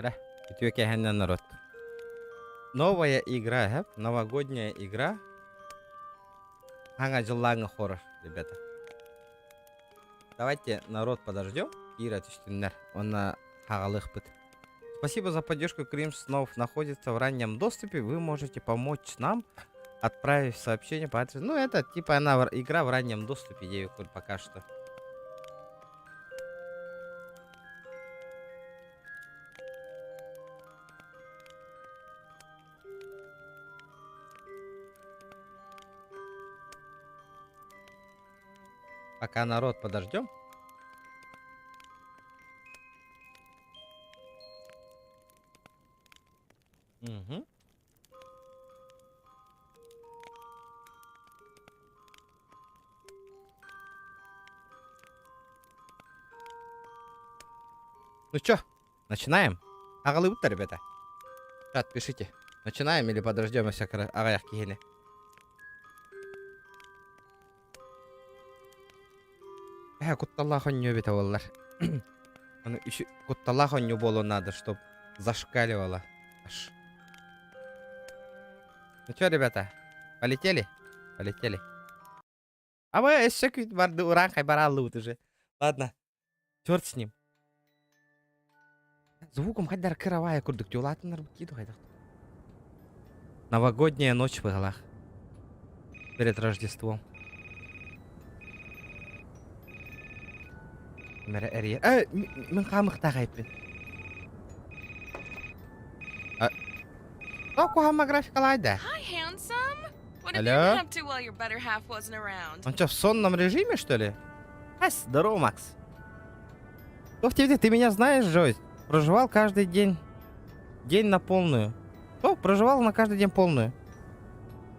Эрэ, үтүө кэһэннэн народ. Новая игра, һэп, новогодняя игра. Саҥа дьыллааҥҥы хоррор, ребята. Давайте народ подождем, Кира түстүннэр, уонна хаҕалыахпыт. Спасибо за поддержку. Крим снов находится в раннем доступе. Вы можете помочь нам, отправив сообщение по адресу. Ну, это типа она игра в раннем доступе, я пока что. Пока народ подождем. Угу. Ну чё, начинаем? Аҕалыбыт ребята. Чат, пишите. Начинаем или подождем аҕыйах киһини? Э, кутталлаах онньуу эбитэ буоллар. Аны кутталлаах онньуу буолуон наада, чтоб зашкаливало. Аж. Ну чё, ребята, полетели? Полетели. А мы өссө күт барды ураан хайбарааллыбыт уже. Ладно, черт с ним. Звуком хайдар кыравая курдук тюлатыннар киду хайдах. Новогодняя ночь в Перед Рождеством. Мэрэ эрийэ. Э, мин хаамыктаах айппын. Тоқ куһаама графикалаайда. Hi, handsome. What have you Алло? been up to while your better half wasn't around? Он что, в сонном режиме, что ли? Ась, здорово, Макс. Что тебе, ты меня знаешь, Джойс? Проживал каждый день. День на полную. О, проживал на каждый день полную.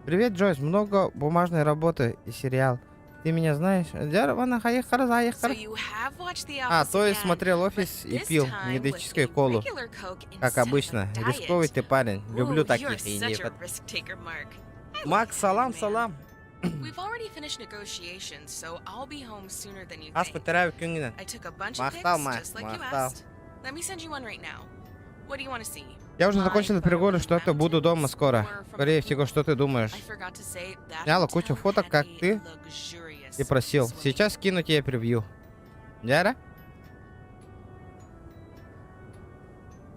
Привет, Джойс. Много бумажной работы и сериал. Ты меня знаешь? So you have watched The А, Office то есть again, смотрел but офис и this пил time with медическую a колу. regular Coke Как instead of a обычно. diet. Рисковый ты парень. Люблю Ooh, you're таких. И не such a под- risk taker, Mark. I like Макс, that салам, man. салам. We've already finished negotiations, so I'll be home sooner than you Ас think. потеряю күнгінен. I took a bunch of Махтал, pics, Макс, just like you махтал. asked. Let me send you one right now. What do you want to see? Я уже My закончила photo переговоры, from что ты буду дома mountains скоро. or from Скорее the всего, pool? что ты думаешь? I forgot to say that Сняла кучу hotel фоток, had как a ты luxurious и просил. swimming Сейчас кину тебе превью. Яра?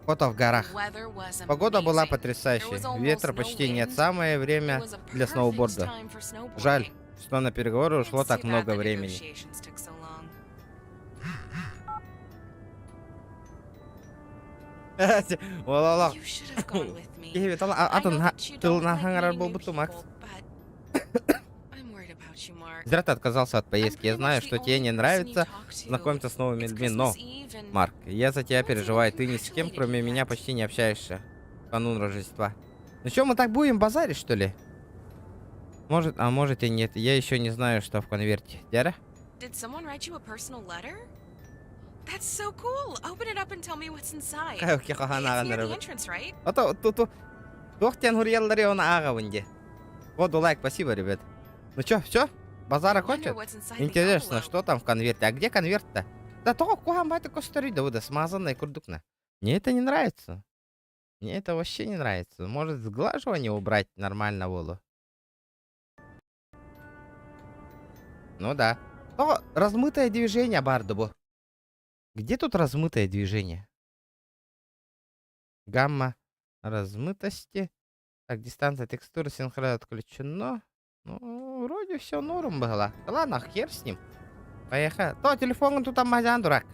Фото в горах. Weather was Погода была amazing. There потрясающей. was almost Ветра no почти нет. wind. Самое It время was a для perfect сноуборда. time for snowboarding. Жаль, что на переговоры ушло It's так too bad много the времени. negotiations took so long. Ололох. You should have gone with me. Киһи I know атын that you don't тылынан like хаҥарар meeting new буолбуту, Макс. people, but I'm worried about you, Mark. Зря ты отказался от I'm поездки. Я pretty знаю, much the что тебе only не person you нравится talk to. знакомиться с новыми It's людьми, но, Christmas Eve, and Марк, я за тебя I wasn't even переживаю. Ты ни с кем, congratulated кроме you меня, yet. почти не общаешься. В канун Рождества. Ну что, мы так будем базарить, что ли? Может, а может и нет. Я еще не знаю, что в конверте. Дяра? Did someone write you a personal letter? That's so cool. Open it up and tell me what's inside. It's near the entrance, right? А то ту туох диэн хуруйаллары оны ааҕабын дии. Вот лайк, спасибо, ребят. Ну чё, все? Базар I wonder окончен? what's inside the Интересно, envelope. что там в конверте? А где конверт-то? Да тоҕо куһаҕан баҕайытык көстөрүй да да смазанный курдукна. Мне это не нравится. Мне это вообще не нравится. Может, сглаживание убрать нормально было? Ну да. О, размытое движение баар дуу бу. Где тут размытое движение? Гамма размытости. Так, дистанция текстуры синхрон отключено. Ну, вроде все норм было. Да ладно, хер с ним. Поехали. То, телефон тут Амазан, дурак.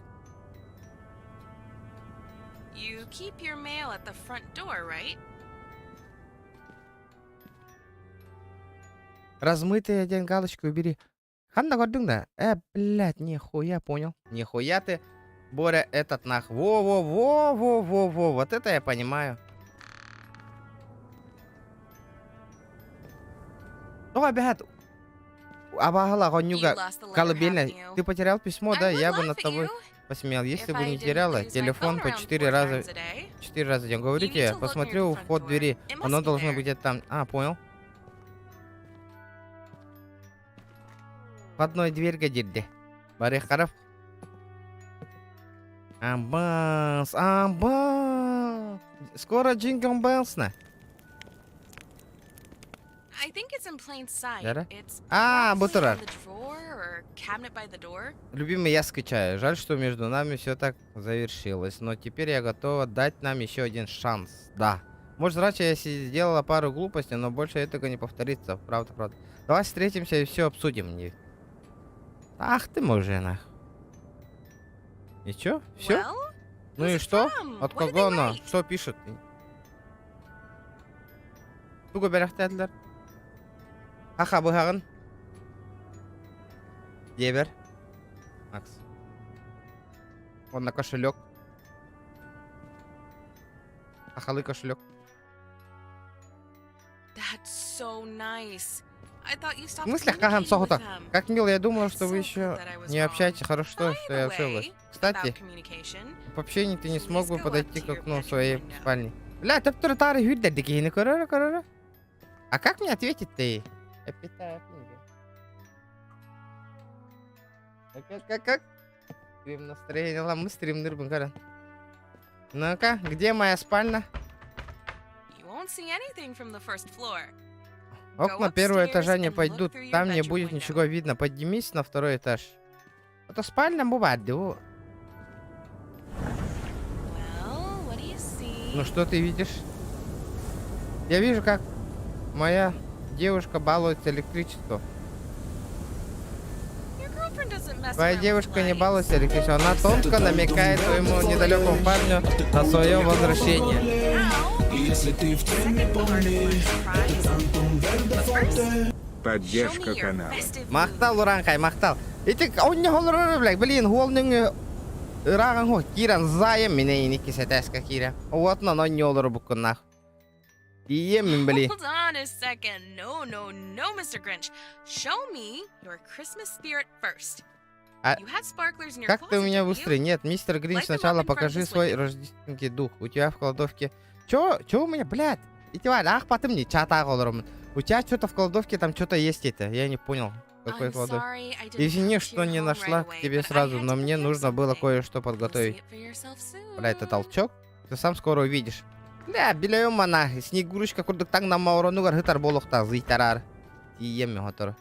You keep your mail at the front door, right? Размытый один галочку убери. Ханна көрдүҥ да? Э, блядь, нихуя понял. Нихуя ты, Боря, этот нах. Во-во-во-во-во-во. Вот это я понимаю. Ну, опять. Абаһалаах You онньуга lost the letter, колыбельная. haven't you? Ты потерял письмо, I да? would Я бы laugh над at тобой you посмеял, if если бы I не didn't теряла lose my телефон phone по around четыре four раза, times a day. четыре раза в день. Говорю You need тебе, to look near посмотрю the front вход door. двери. It Оно must be должно there. быть где-то там. А, понял. Входной дверь дирде. Барыхаров. Амбас, амбас. Скоро Jingle Bells на. I think it's in plain sight. Да-да. It's А, probably бу турар. in the drawer or cabinet by the door. Любимый, я скучаю. Жаль, что между нами все так завершилось. Но теперь я готова дать нам еще один шанс. Да. Может, раньше я сделала пару глупостей, но больше этого не повторится. Правда, правда. Давай встретимся и все обсудим. Не... Ах ты мой жена. И чё? Все? Well, Ну и who's it что? from? От What did they кого она? write? Что пишет? Тугу бэлэхтээтилэр? Аха быһаҕын. Диэбэр. Макс. Уонна кошелек. Сахалыы кошелек. That's so nice. I thought you В stopped смысле, хаһан communicating with соһута? them. Как мило, я думала, That's что вы so good еще that I was не wrong. общаетесь. Хорошо, By что я the ошиблась. way, Кстати, about communication, в общении ты не смог please бы go up подойти to к your окну bedroom своей window. спальни. Бля, төптөрү-таары сүүрдэ киһини көрөрө көрөрө. А как мне ответить-то ей? Как, как, как? Стрим настроение, ладно, мы стримнырбын, көрөн. Ну-ка, где моя спальня? You won't see anything from the first floor. Go Окна первого upstairs этажа не and look пойдут, through your там не bedroom будет window. ничего видно. Поднимись на второй этаж. Это спальня бывает, да? Well, what do you see? Ну что ты видишь? Я вижу, как моя девушка балуется электричеством. Your girlfriend doesn't mess Твоя around with девушка не lights. балуется электричеством. Она тонко намекает своему недалекому парню на свое возвращение. Now, Если ты в теме, second part of помни, my surprise. But first, show Поддержка me your канала. festive Махтал, mood. Уранхай, махтал. Ити онньоһолорор, блядь, блин, уол нөҥүө ырааҕын хо киирэн заайым мин эйини кисэтээскэ киирэ. Уотунан онньоолору буккуннаах. Тиийиэм мин били. Hold on a second. No, no, no, Mr. Grinch. Show me your Christmas spirit first. А You had sparklers in your Как ты у closet, меня didn't you? быстрый? Нет, мистер Гринч, Light them up сначала in front of покажи this свой window. рождественский дух. У тебя в кладовке... Чё? Чё у меня, блядь? Ити аахпатым дии, чатаах олороммун. У тебя что-то в кладовке там что-то есть это. Я не понял. Какой I'm кладовке? sorry I didn't Извини, come to что your не home right нашла к away, тебе but I сразу, had но to мне prepare нужно было something. кое-что You'll see подготовить. it for yourself Бля, это soon. толчок? Ты сам скоро увидишь. Бля, билэйим мана, Снегурочка курдук таҥнамма оронугар сытар буолуохтаах зыйтараар. Тиийиэм мин сотору.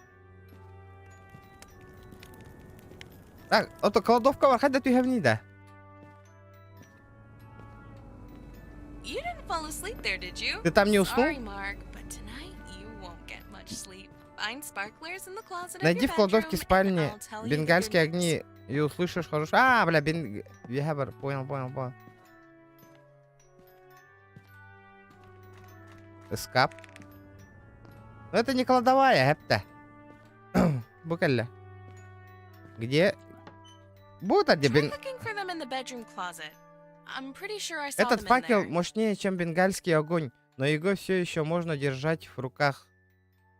Так, ото кладовка бар, хайда түһэбиний да? You didn't fall asleep there, did you? Ты там не уснул? Sorry, Mark, but tonight you won't get much sleep. Find sparklers in the closet of Найди your в кладовке bedroom, and спальни I'll tell you the good бенгальские news. огни и услышишь хороший... А, бля, бен... Вехабар, понял, понял, понял. Эскап. Но это не кладовая, это. Бу кэллэ. Где? Будет где Try бен... looking for them in the bedroom closet. I'm pretty sure I saw Этот them in факел there. мощнее, чем бенгальский огонь, но его все еще можно держать в руках.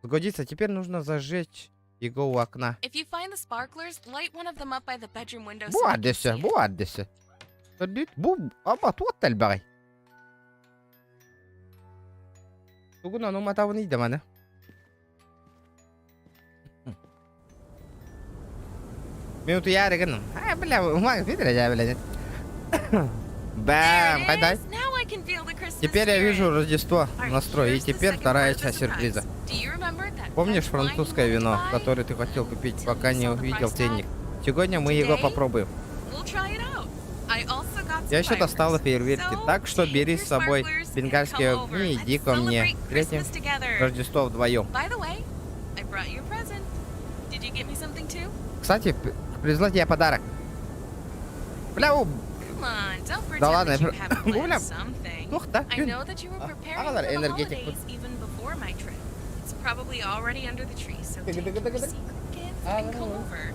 Сгодится. Теперь нужно зажечь его у окна. If you find the sparklers, light one of them up by the bedroom window Бу so we can адреса, see it. бу адреса. Бу ама туох элбэҕэй. Тугун уматабыный да маны. Минуту я гынным. А, бля, умаг видели, бля, нет. There Бэм, it хайдай. is. Now I can feel the Christmas Теперь я spirit. вижу Рождество All right, настрой. И here's the теперь second вторая part of the часть сюрприза. surprise. Do you remember that Помнишь French wine you французское wanted to вино, buy? которое ты хотел купить, Until пока you не saw the увидел price tag? ценник? Сегодня мы его Today попробуем. We'll try it out. I also got some Я еще достала fireworks. фейерверки, So, так что take бери your с собой sparklers and бенгальские come over. огни и иди Let's ко мне. celebrate Встретим Christmas together. Рождество вдвоем. By the way, I brought you a present. Did you get me something too? Кстати, привезла тебе подарок. Бля, у, Come on, don't pretend Да ладно, that you я haven't Бля, planned something. туох да, I күн. know that you were А, preparing аҕалар for the энергетик holidays even before my trip. It's probably already under the tree, so Тыгы, take тыгы, your тыгы, тыгы. secret gift А, and come ну. over.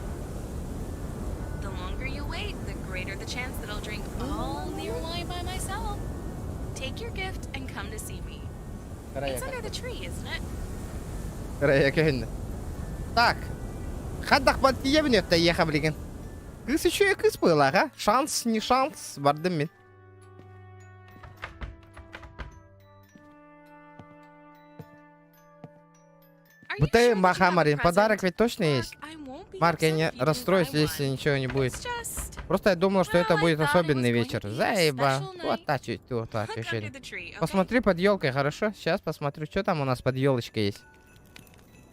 The longer you wait, the greater the chance that I'll drink all your wine by myself. Take your gift and come to see me. It's under the tree, isn't it? Так. Хайдах тиийэбин эйиэхэ билигин. Кыыс еще кыыс была, а? Шанс, не шанс, бардым мин. Are you Бутей sure that you have a Махамарин, подарок present? ведь точно Mark, есть? I won't be Марк, я upset не if you didn't расстроюсь, buy если one. ничего не будет. It's just Просто я думал, что это Well, I будет thought it was особенный going to вечер. be a Заеба. special night. Вот та чуть, вот та Look under ощущение. the tree, okay? Посмотри под елкой, хорошо? Сейчас посмотрю, что там у нас под елочкой есть.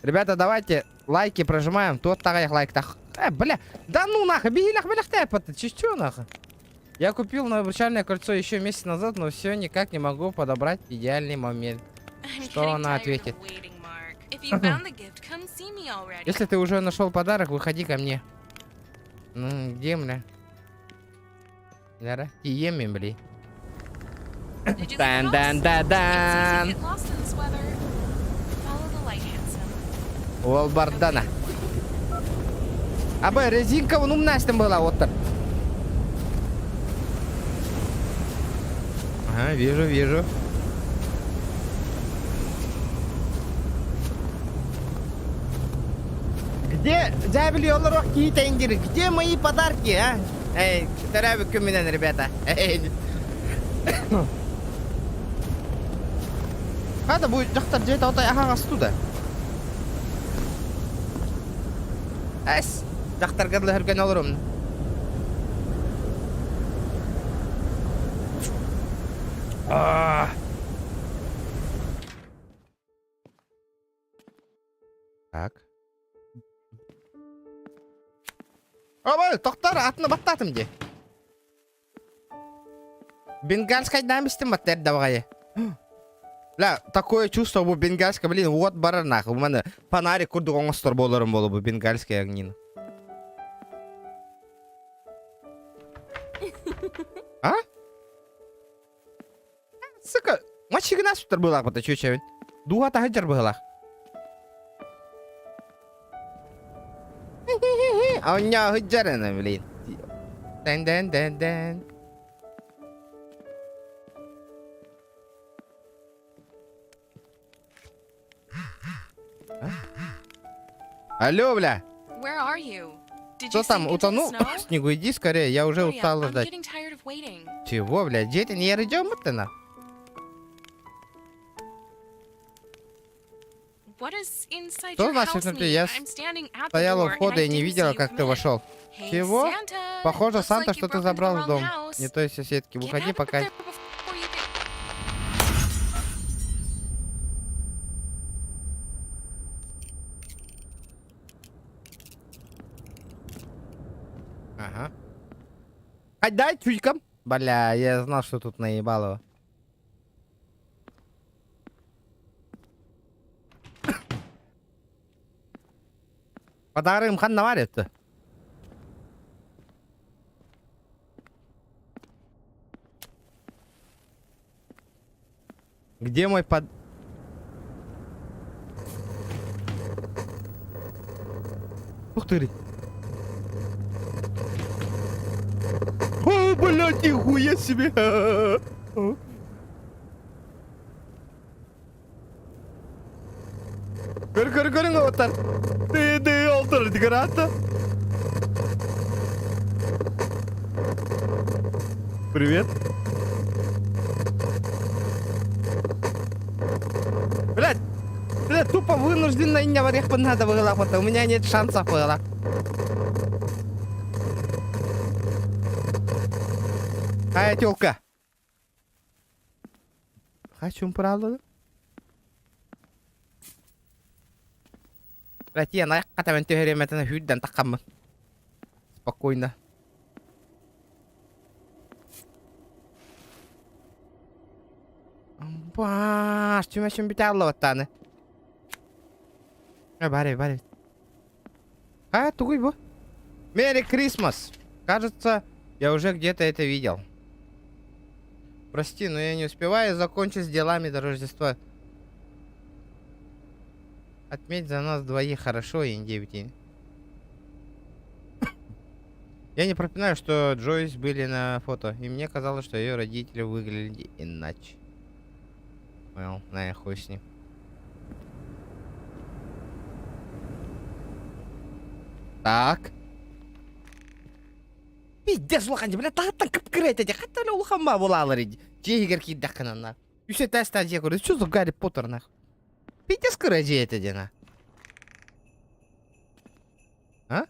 Ребята, давайте лайки прожимаем. Тут так лайк так. Бля, да ну нахуй, беги нахуй, бля, ты чё нахуй? Я купил на обручальное кольцо еще месяц назад, но все никак не могу подобрать идеальный момент. I'm Что getting она tired of ответит? waiting, Mark. If you found the gift, come see me already. Если ты уже нашел подарок, выходи ко мне. Ну, где, бля? Лера, тиеми, бли. Did you leave it Дан off? дан да It's easy to дан get lost in this weather. Follow the light, handsome. Уолбардана. Абы резинка вон умнастым была, вот так. Ага, вижу, вижу. Где дявель киитендир? Где мои подарки, а? Эй, төрөөбүт ребята. Эй. Хада будет дьахтар дьиэтэ отой аһаҕас туда. Эс, дьахтарга лөһөргөн олорум. А. Так. Абай, тохтор, атны баттатым дии. Бенгальская дамистим баттер давай. Бля, такое чувство бу бенгальская, блин, вот барар нахуй. Маны фонарик курдук оҥостор буоларым буолуо бу бенгальская огнин. А? Сука, мачигына суттар быһыылаах бата чүөчэбин. Дууһа таһыдьар быһыылаах. Онньоо сылдьар блин. Дэн дэн дэн дэн. Алло, бля. Where are you? Did Что you там, sink into the утонул? snow? В снегу иди скорее, я уже Hurry up, устала I'm ждать. getting tired of waiting. Чего, бля, дети не идем на? What is inside Что your значит house внутри? mean? Я I'm standing at the Стояла у door and входа I и не didn't видела, see you как come ты in. вошел. Hey, Чего? Santa, Похоже, looks Санта like you что-то broke into the забрал в wrong дом. house. Не той соседки. Get Выходи out of пока. there before you get Ага. Отдай чуйкам. Бля, я знал, что тут наебалово. Подарым хан наварит. Где мой под... Ух ты! О, блядь, нихуя себе! Көр, көр, көрүҥ уолаттар. Ты, ты, олтыр, декората. Привет. Блядь, блядь, тупо вынужден на надо было, у меня нет шансов было. Ай, тёлка. Хочу правда. Блядь, я на катаман төһөрөмөтөн хүрдэн таххаммын. Спокойно. Баш, түмэшин бүтэ аллабаттааны. Э, бары, бары. А, тугуй бу. Merry Christmas. Кажется, я уже где-то это видел. Прости, но я не успеваю закончить с делами до Рождества. Отметь за нас двоих хорошо, Индивити. Я не припоминаю, что Джойс были на фото, и мне казалось, что ее родители выглядели иначе. Понял, на хуй с ним. Так. Пиздец, улахан, бля, тааттан кып-кыра этэ, хатта улахан ба булалар иди. Дьиэ киирдэххинэ Үс этээстээх дьиэ көрө, что за Гарри Поттер нах? Пиздец кыра дьиэ этэ дьэ А?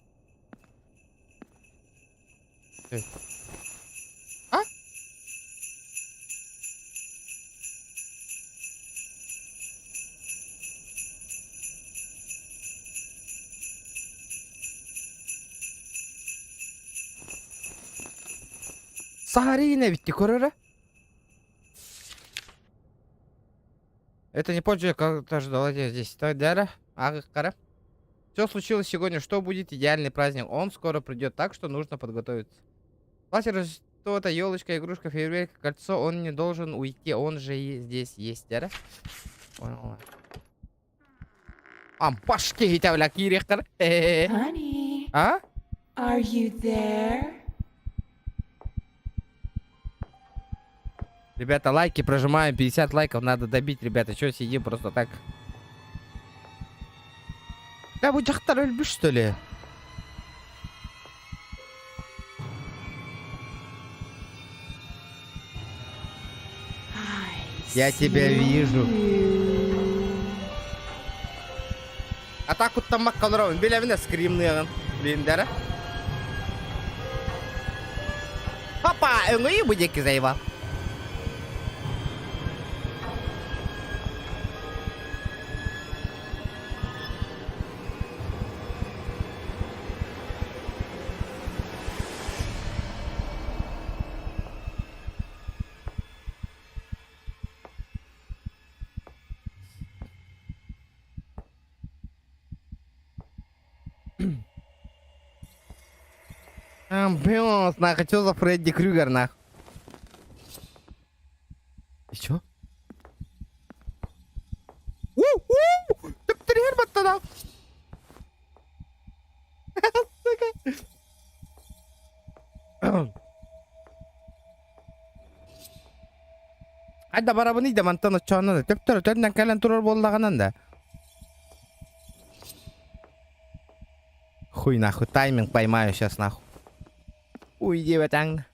А? Саарина эбитти көрөрө. Это не позже, как-то ждала тебя здесь. Тогда, ага, Все случилось сегодня. Что будет идеальный праздник? Он скоро придет, так что нужно подготовиться. Платье что-то, елочка, игрушка, фейерверк, кольцо. Он не должен уйти, он же и здесь есть, да? Понял. Ампашки бля, кириэхтэр. Honey, А? are you there? Ребята, лайки прожимаем, 50 лайков надо добить, ребята. Че сидим просто так? Да бу дьахтар өлбүт, что ли? I Я тебя see вижу. you. А так куттаммакка олоробун. Билэбин скримныгын. Блин, Папа, өҥөйүү бу диэки заебал. Амбиос, нахуй, что за Фредди Крюгер, нахуй? И чё? У-у! Төптөрүгэр баттана. Сука. Хайда барабын да мантан оччоонон да төптөрү төннөн кэлэн турар буоллаҕынан да. Хуй нахуй, тайминг поймаю сейчас нахуй. Уйди в таң.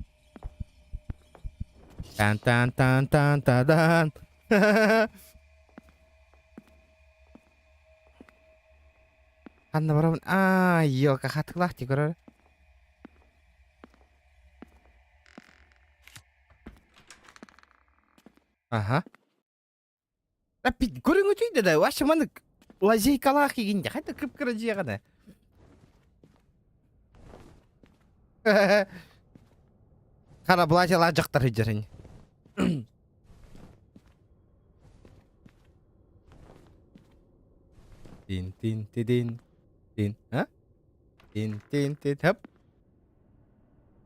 Тан тан тан тан та дан. Ханна барабын. Аа, ёлка хатылах ти көрөр. Ага. Көрүҥүтүй да, вообще маннык лазейкалаах игинде. Хайда кып-кыра дьиэҕэ да. Хара былаачалаах дьахтар сылдьарын. Тин тин тидин тин а? Тин тин тин хоп.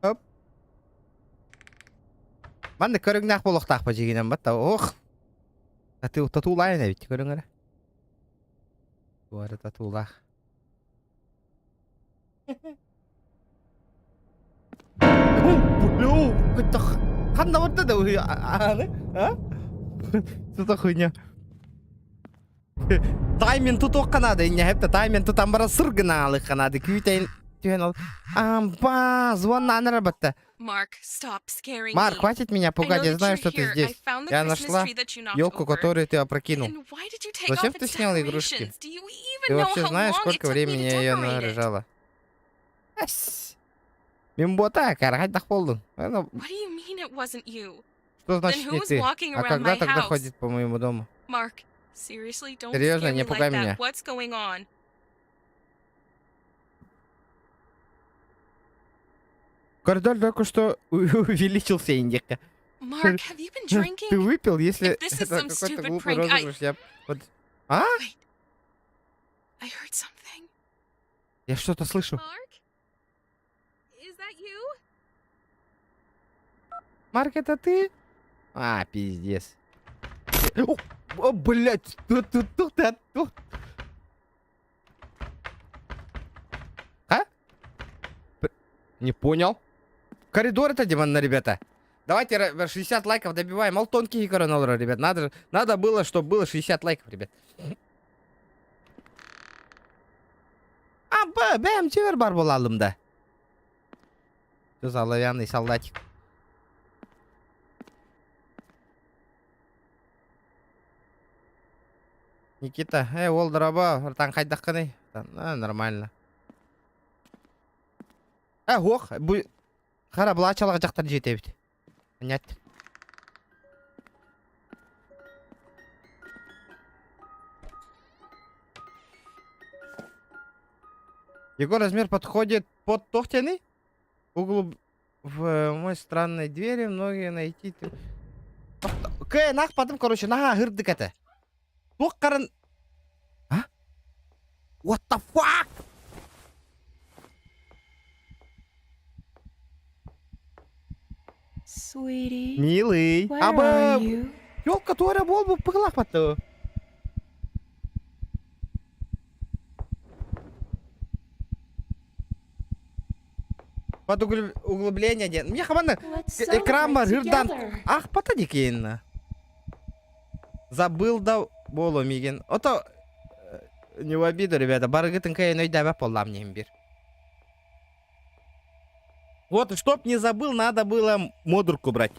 Хоп. Маннык көрүҥнээх буолуохтаахпа дьиҥинэн батта. Ох. Тату татуулаайын эбит көрүҥ эрэ. Туора татуулаах. Ханна барда да аны, а? Что за хуйня? Тайминг тутуохха наада инньэ хэптэ тайминг тутан баран сыр гына аалыахха наада күүтэн түһэн ол амба звоннаан эрэ батта Mark, stop scaring Марк, me. хватит меня I know пугать, я that знаю, you're что ты here. I здесь. found the Я Christmas нашла tree that you knocked елку, over. которую ты опрокинул. And why did you take Зачем off ты its снял игрушки? decorations? Do you even Ты know вообще how знаешь, long it сколько took me to времени я ее decorate it? наряжала? Эс. Мин буота, хайдах буоллуҥ? Ну, What do you mean it wasn't you? Что Then значит who не was ты? walking А around когда my тогда house? ходит по моему дому? Mark, seriously, don't Серьезно, scare не me пугай like that. меня. What's going on? Коридор только что увеличился, индика. Mark, have you been Ты drinking? выпил, если If this is это some какой-то stupid глупый prank, I- розыгрыш, я вот... А? Wait. I heard something. Я что-то слышу. Mark? Is that you? Марк, это ты? А, пиздец. О, о, блядь, тут, тут, тут, тут, тут. А? Не понял. Коридор это демон, ребята. Давайте 60 лайков добиваем. Мол, тонкий коронолор, ребят. Надо, надо было, чтобы было 60 лайков, ребят. А, б, бэм, чевер бар буолалым да. Что за оловянный солдатик? Никита, ол дорообо, братан хайдаххыный? А, нормально. Ох, бу... Хара былаачалаах дьахтар дьиэтэ эбит. Нет. Его размер подходит под тохтяный углу в мой странной двери многие найти. Кэ, нах потом, короче, наха хырдык это. Туох каран... А? What the fuck? Sweetie, Милый. where Аба, are you? Ёлка туора буолбут быгылаах Под углубление диэн. Мне хамана Let's экран celebrate бар ырдан together. ахпата дикейн. Забыл да боло миген. Ото не в обиду, ребята, барыгытын кайын өйдөбөт боллам нем бир. Вот, чтоб не забыл, надо было модурку брать.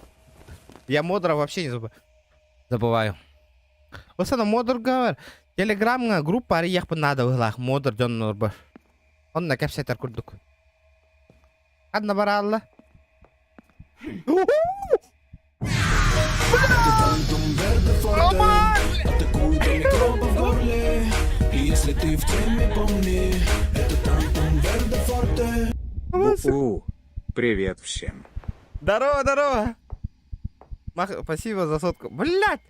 Я модра вообще не забываю. Забываю. Осана модур говор. Телеграмҥа группа арыйыахпын наада быһыылаах модур дьоннорбор. Онно кэпсэтэр курдук. Ханна бараалла? Роман! Атакуют до микробов в горле. И если ты в теме, помни, это Тантум Верде Форте. У, привет всем. Здорово, здорово! Мах, спасибо за сотку. Блять!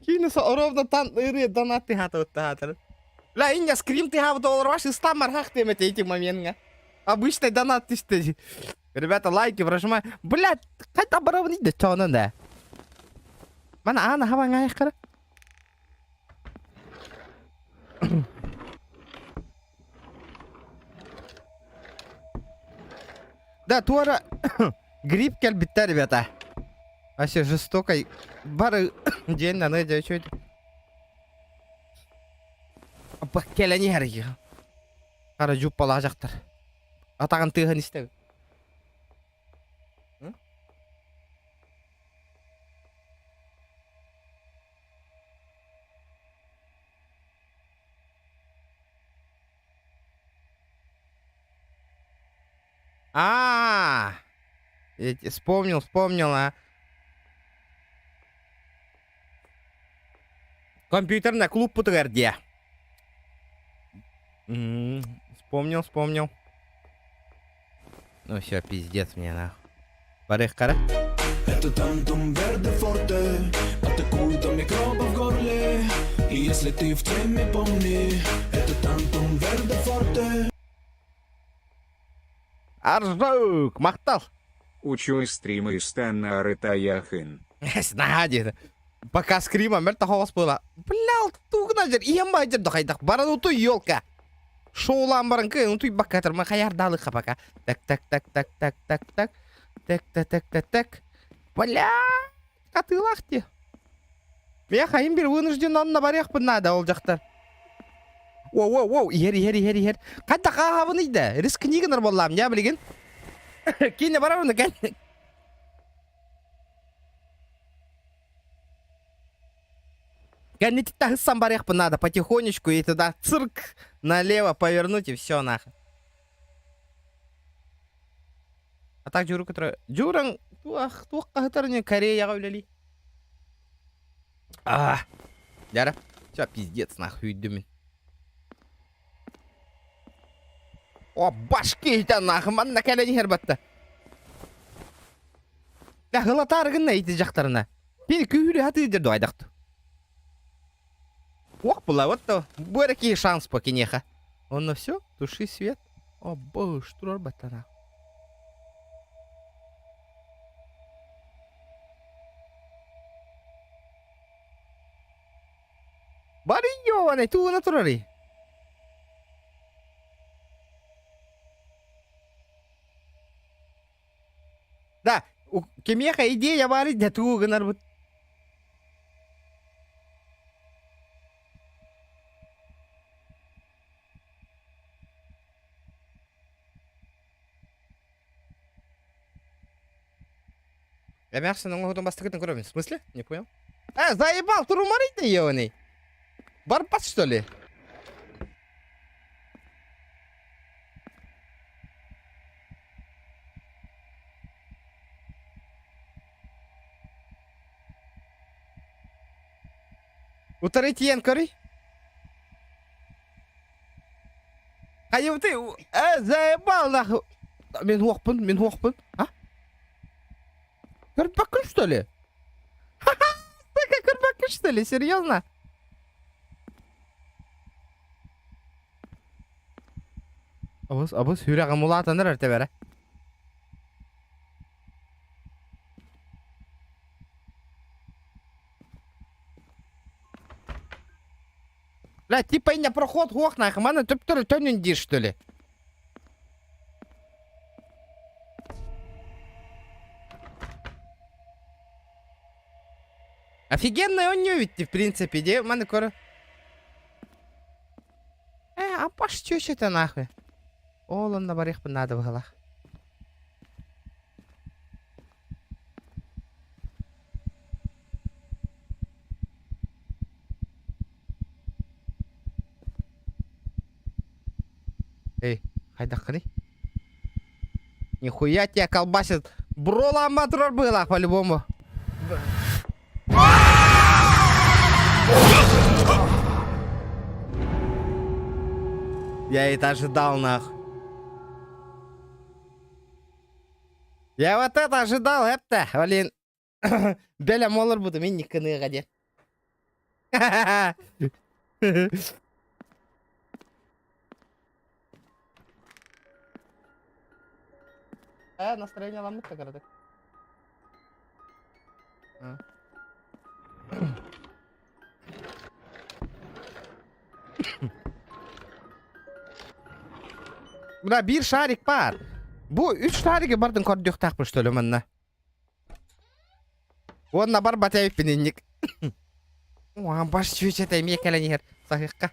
Кинуса ровно тан ыры донат ты хата театр. Бля, иння скрим ты хав доллар ваш стам мархах ты эти момент. Обычный донат ты что? Ребята, лайки прожимай. Блять, қайта барабын дейді чоғынан да. Мана ана хабан аяқ қара. Да, туара грипп кэлбиттэ, ребята. Вообще жестоко. Бары день на ны чуть. Кэлэн иһэр Хара жуппалаах Атаҕын тыаһын истэбин. А, вспомнил, вспомнил, а. Компьютерный клуб путугар дии. Вспомнил, вспомнил. Ну все, пиздец мне нахуй. Барых кара. Это Тантум Верде Форте. Атакуют до микробов в горле. И если ты в теме, помни, это Тантум Верде Форте. Аржук, махтал. Учуй стримы Станна Арытаяхын. Наһаа диэтэ. Пока скрима мэр тахоҕос буола. Бля, тугна жер, иһэн баайдыр дохайдах. Баран утуй елка. Шоулаан баран кыайан утуйбакка ма хайардаалыха пока. Так, так, так, так, так, так, так. Так, так, так, так, так. Бля, хатыылаах дии. Миэхэ им бир вынужден онно барыахпын наада ол дьахтар. Воу, воу, воу, иһэр, иһэр, иһэр, иһэр. Хайдах ааһабыный да? Рискни гынар буоллаам, дьэ билигин. Киинэ барар кэн. Кэннититтэн сам барыахпын надо потихонечку и туда цирк налево повернуть и все нахуй. А так Дьууру который... Дьуураҥ туох туох хаһытар не Кореяҕа үлэлии. А, Дяра. Все, пиздец, нахуй үйдүмүн. О, башки итэ нахуй, манна кэлэн иһэр батта. Да, хылатаар гынна ити дьахтарына. Били күүһүрү хатыы дуайдахту. Ох, была, вот то. Бу эрэ киһи шанс по киниэхэ. Онно все, туши свет. О, боже, турар баттана. Барыйо, тууна турары. Да, кимиэхэ идея баар да тугу гынарбыт. Эмээхсин оҥоһутун бастакытын көрөбүн. В смысле? Не понял. Э, заебал, турумарый ебаный. Барбат, что ли? Утары тиийэн көрүй. Хайыбыты, э, заебал нахуй. Мин хуохпун, мин хуохпун. А? Көрбөккүн что ли? Ха-ха, сука, көрбөккүн что ли? Серьезно? Абыс, абыс, сүрэҕим улаатан эрэр тэбэрэ. Бля, типа инньэ проход хуох нахуй, маны төптөрү төнүн диир что ли? Офигенный он ведь в принципе, де маны көрө. Э, а паш чүчөтө нахуй. Ол онно барыахпын наада быһылах. Эй, хайдаххыный? Нихуя тебя колбасит. Броламма турар быһылаах по-любому. Я это ожидал, нах. Я вот это ожидал, это, блин. Бэлэм олорбутум инник гыныаҕа диэн. Э, настроение ламмыт да кыратык. А. Мына биир шарик баар. Бу үс шаригы бардын көрдүөхтаахпын что ли манна. Уонна барбат эбиппин инник. Уан баш чүөчэтэ эмиэ кэлэн иһэр саһыахха.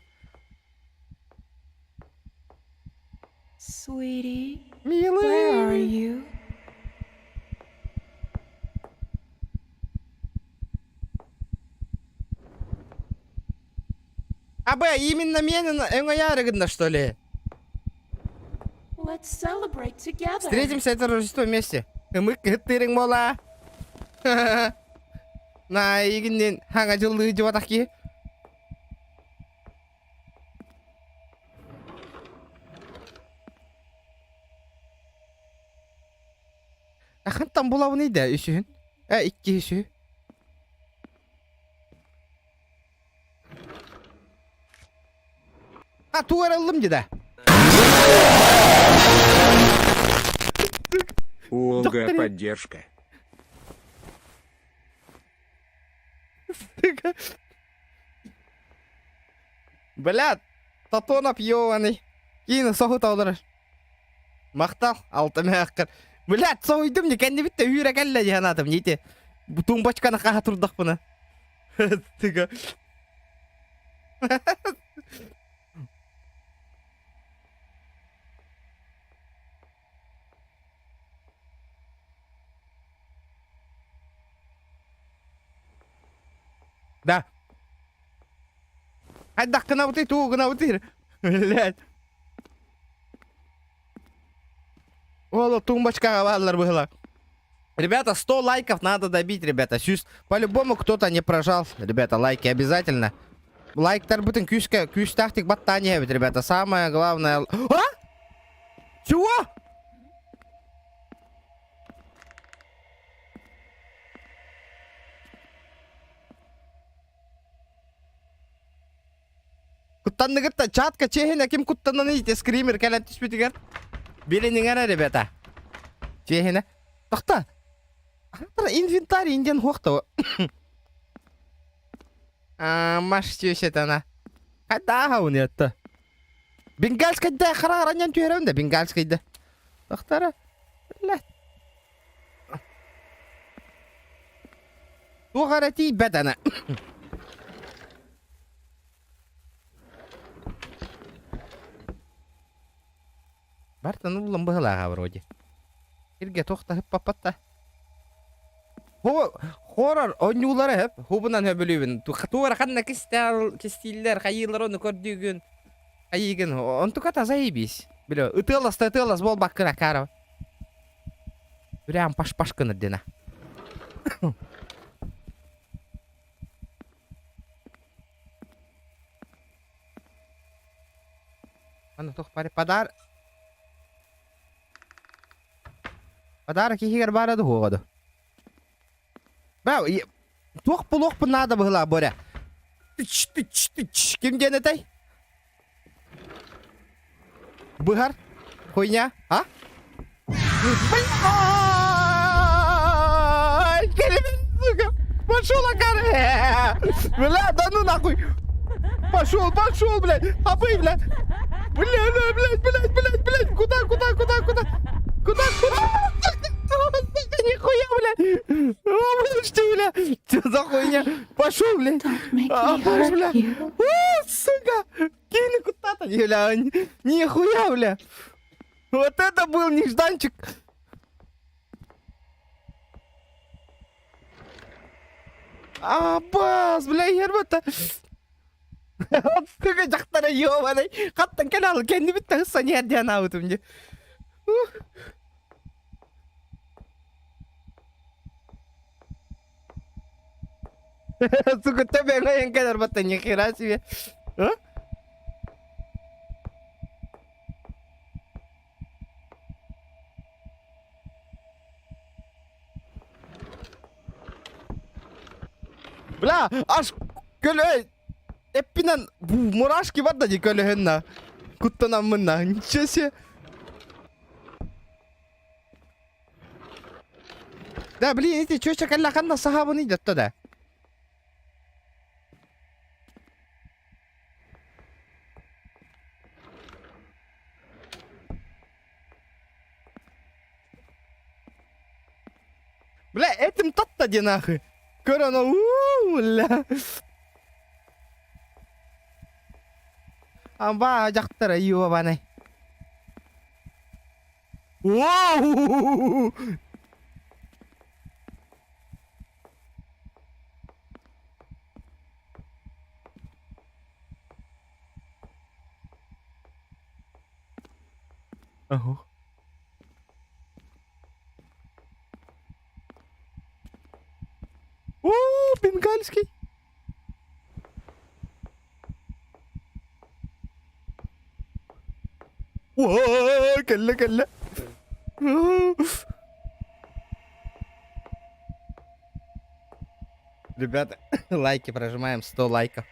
Sweetie, where are Милый. you? А б, именно миэнин өҥөйөөрү гынна что ли? Let's celebrate together. Встретимся это Рождество вместе. Ымык кыттырың мола. На игиннен хаҥа дьыллыы дьыбатах киһи. Ахантан булабын да үсүһүн. Э икки үсү. А тугу эрэ ыллым дии да. Уолга Докторе. поддержка. Бля, Тотонов ёбаный. Киин соһута олорор. Махтал, алта мээххэр. Блядь, соһуйдум не кэннибит да үүрэ кэллэ дии санаатым нити. Тумбочканы хаһа турдахпына. Тыга. Да. Хайдах гынабытый, тугу гынабытый? Блядь. Ол тумбочкаҕа бааллар быһыла. Ребята, 100 лайков надо добить, ребята. Сүүс. По-любому кто-то не прожал. Ребята, лайки обязательно. Лайктарбытын күүскэ, күүстээхтик баттаан иһэбит, ребята. Самое главное... А? Чего? Куттанныгытта чатка чиэһинэ ким куттанан ити скример кэлэн түспүтүгэр билиниҥ эрэ ребята. Чиэһинэ. Тохто. Инвентарь индиан хуохто. Маш чүөшэтана. Хайдааха унетта. Бенгальскайда хара араньян түһэрэн да бенгальскайда. Тохтара. Блядь. Туох эрэ тиийбэт ана. Бартан уллан быһылааҕа вроде. Сиргэ туох да ыппаппат да. Хорор оонньуулара хөп, хубунан хөбүлүүбүн. Туора ханна кистээл кистииллэр, хайыылар ону көрдүүгүн. Хайыыгын, онтука заебись. Бля, ытыалас да ытыалас буолбаккын акаарова. Прям паш-паш гынар дена. Аны туох баар Подар... Подарок иһигэр баара да суоҕа да? Баа, туох булуохпун наада быһылаа Боря. Тыч, тыч, тыч. Ким диэн этэй? Быһар? Хуйня? А? Сука! Пошел, Акар! Бля, да ну нахуй! Пошел, пошел, блядь! А вы, блядь! Бля, бля, блядь, блядь, блядь, блядь! Куда, куда, куда, куда? Куда, куда? Нихуя, блядь! О, что, бля? Что за хуйня? Пошел, блядь! А, бля! О, сука! Кинь куда-то, бля! Нихуя, бля! Вот это был нежданчик! Аббас, бля, ербата. Сука, дьахтара ёбаный. Хаттан канал кэннибит таһыссан иһэрдээн аабытым дии. Сука, төбөҥө кэлэр бата нихера себе. А? Бля, аж көлө эппинэн мурашки бар да дии көлөһүн куттанаммын на ничего себе. Да, блин, эти чё кэллэхэнна сахабыный дэтта да. Бля, этим тотта ди нахуй. Көр ону, уу, бля. Аба, дьахтара, ёбаный. Воу! Ага. О, бенгальский. О, кэллэ, кэллэ. Ребята, лайки прожимаем, 100 лайков.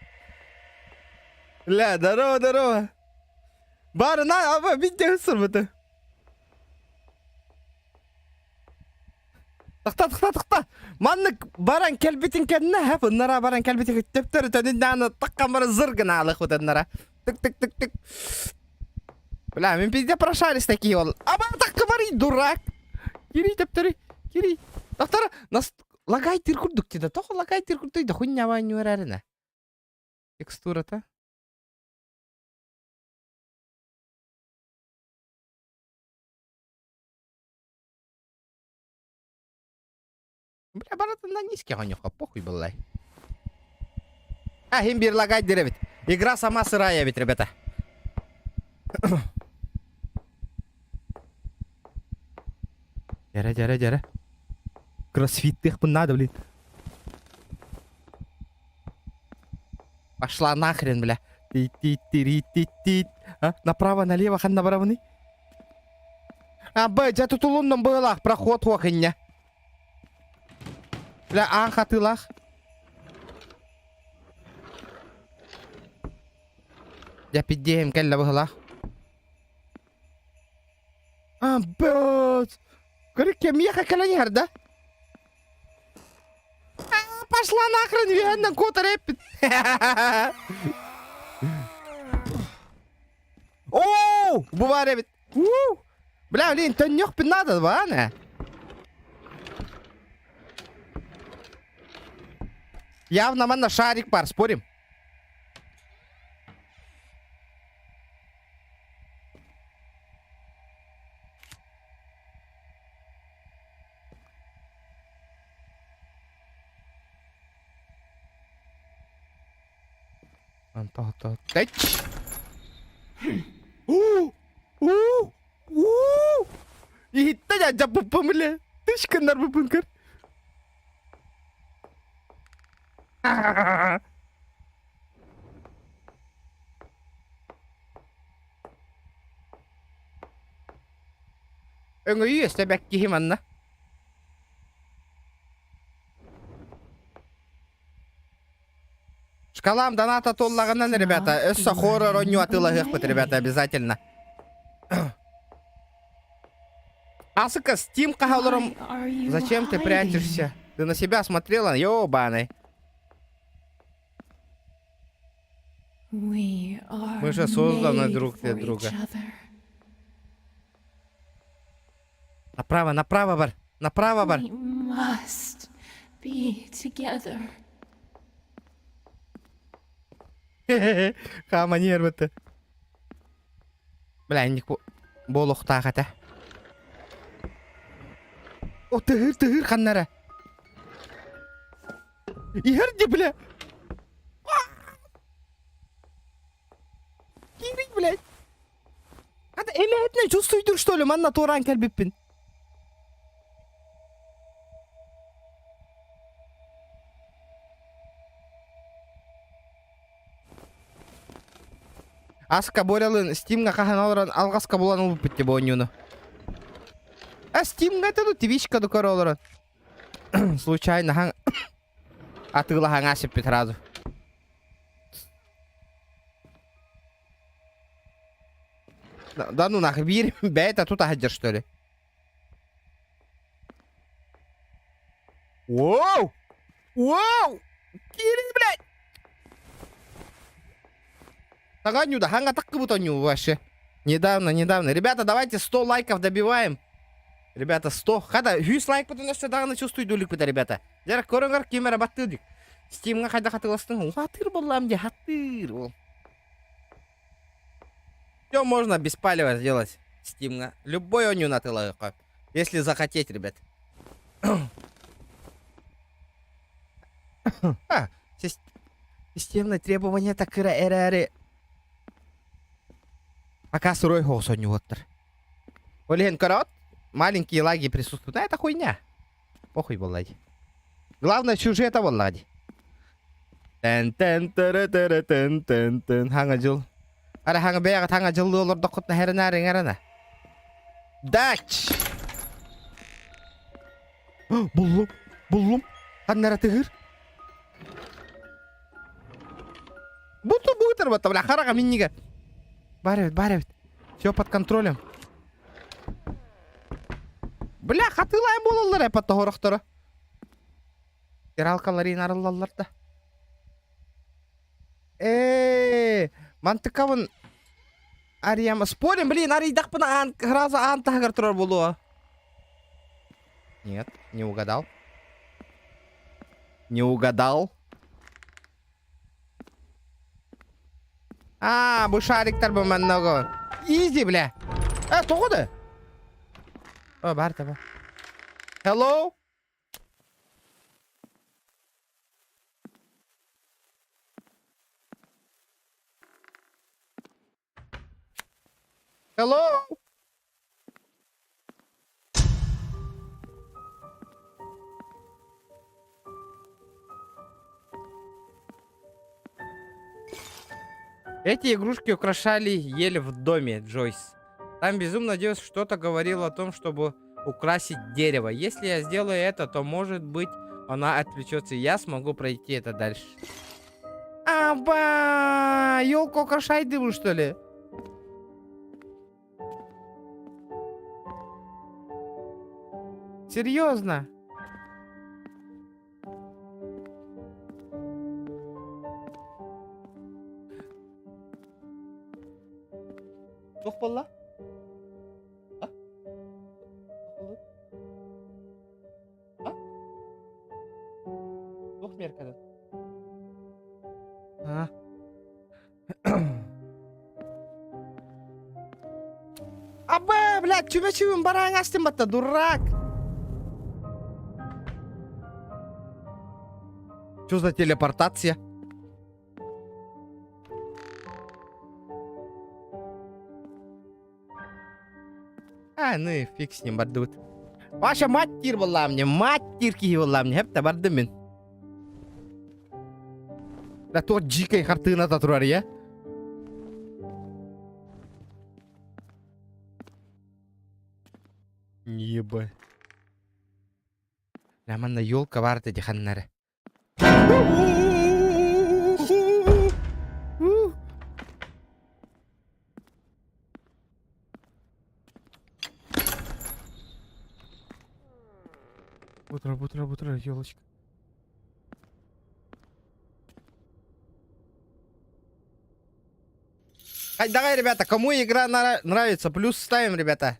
Ля, здорово, здорово. Бары, на, аба, видео сырбыты. Тахта, тахта, тахта. Маннык баран кэлбитин кэннэ хэп ыннара баран кэлбитин төптөрү төнүннээн таккан бары зыр гына алых ыннара. Тык тык тык тык. Бля, мин пизде прошарись такие ол. Аба такка барый, дурак. Кири төптөрү, кири. Тахтара, нас лагай тир курдук тида. Тохо лагай тир курдук да хуйня ванюрарына. Текстурата. Бля, баратын на низкий гонюха, похуй была. А, имбир лагать деревит. Игра сама сырая ведь, ребята. Дяря, дяря, дяря. Кроссфит надо, блин. Пошла нахрен, бля. Ти-ти-ти-ти-ти. А? Направо, налево, хан барабаны. А, б, дьэ тутулуннум быылаах, проход хуох инньэ. Бля, аан хатыылаах. Дьэ, пиддиэһим кэллэ быһылаах. А, бөт. Көрүк кэмиэхэ кэлэн иһэр да? А, пошла нахрен, үөһэннэн куотар эппит. Оо, бу баар эбит. Уу! Бля, блин, төннүөхпүн наада баана. Явно манна шарик бар, спорим? Антон, тэч. Уу! Уу! Уу! Иһиттэ дьэ дьаппыппын бile. Тыш гыннарбыппын көр. Өҥөйүү өстө бэккиһи манна. Шкалам доната туоллаҕынан, ребята, өссө хоррор оонньуу атыылаһыахпыт, ребята, обязательно. Асыка, Steam хаһа олором. Зачем ты прячешься? Ты на себя смотрела? Ёбаный. Мы же созданы друг для друга. Направо, направо бар. Направо бар. We must be together. Хаама нервыты. Бля, инник буолуохтаах этэ. О, тыһыр, тыһыр ханнара. Иһэр ди, бля. Киирик, блядь. Ата эмэһэтинэ чувствуйдур, что ли, манна туораан кэлбиппин. Аска Борялын Стимга хаһан олорон алҕаска булан ылбыппыт дии бу оонньууну. А Стимга это ну Твичка ду көрө олорон. Случайно хаҥ атыылаһаҥа сиппит сразу. Да ну нахер биир бэйэтэ тута сылдьар что ли? Воу! Воу! Киирин, блядь! Таганю да, ханга таккыбыт онньуу вообще. Недавно, недавно. Ребята, давайте 100 лайков добиваем. Ребята, 100. Хата, 100 лайк потом өссө даҕаны чувствуйдуликпит, ребята. Дьэ, көрөҥөр ким эрэ баттыыр Стимҥа хайдах атыыластың? Хатыр буоллам дии, хатыр ол. Все можно без палева сделать Стимҥа. Любой оонньууну атыылаһыахха. Если захотеть, ребят. А, системное требование такыра эрээри пока сырой соҕус оонньууһуттар. Ол иһин көрөҕүт, маленькие лаги присутствуют. А это хуйня. Похуй буолла дии. Главное сюжета буоллаҕа дии. Тэн тэн тыры тыры тын тын тын хаҥа дьыл. Ара хаҥа бэйэҕит хаҥа дьыллыы олордоххутуна хэрэнээр иҥэрэнэ. Дач! Буллум, буллум. Ханна эрэ тыһыыр. Буту бутыр бата, бля, хараҕа минньигэ. Бар эбит, бар эбит. Все под контролем. Бля, хатыылаан буолаллар эпа тоһорохторо. Стиралкаларын арыллаллар да. Ээ, мантыкабын арыйам. Спорим, блин, арыйдахпына аан, сразу аан таһыгар турар буолуо. Нет, не угадал. Не угадал. А, бу шариктар бу манного. Изи, бля. Э, тоҕо да? О, бар таба. Hello? Hello? Эти игрушки украшали ель в доме, Джойс. Там безумно Диос что-то говорил о том, чтобы украсить дерево. Если я сделаю это, то, может быть, она отвлечется, и я смогу пройти это дальше. Аба! Елку украшай дыму, что ли? Серьезно? Туох буолла? А? А? Туох меркадан? А? Абэ, блядь, чүмэчүбүн бараан астым батта, дурак! Что за телепортация? А, ну и фиг с ним бардыбыт. Ваша мать тир буолла мне, мать тир киһи буолла мне, хэп бардым мин. Да то дикой хартыына турар я. Ебать. Манна елка баар дии ханнары. Бутра, бутра, бутра, елочка. Давай, ребята, кому игра нравится, плюс ставим, ребята.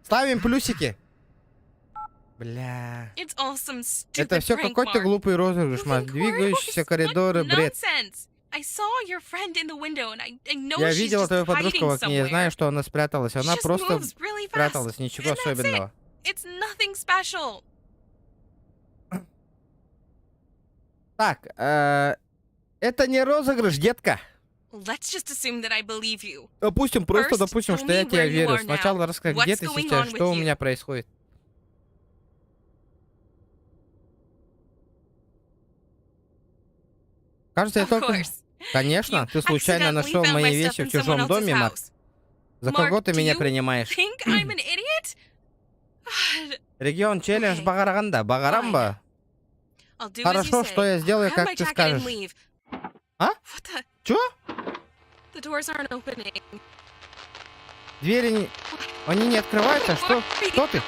Ставим плюсики. Бля. Это все какой-то глупый розыгрыш, Макс. Двигающиеся коридоры, бред. Я видела твою подружку в окне, я знаю, что она спряталась. Она просто спряталась, ничего особенного. Так, это не розыгрыш, детка. Допустим, просто допустим, что я тебе верю. Сначала расскажи, где ты сейчас, что у меня происходит. Кажется, я только... Конечно, ты случайно нашел мои вещи в чужом доме, Марк. За кого ты меня принимаешь? Регион челлендж Багараганда. Багарамба. Хорошо, что я сделаю, как ты скажешь. А? Чё? Двери не... Они не открываются? Что? Кто ты?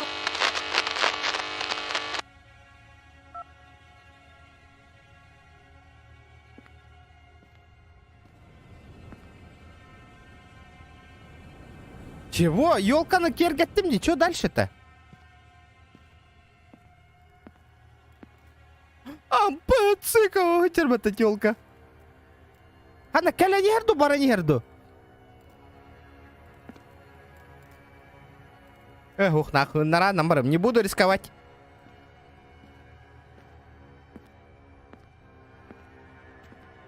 Чего? Елканы киэргэттим дии? Чё дальше-то? Ампацикова тербата елка. Ана кэлэн иһэр дуу, баран иһэр дуу? Эх, ух, нахуй, наран барым, не буду рисковать.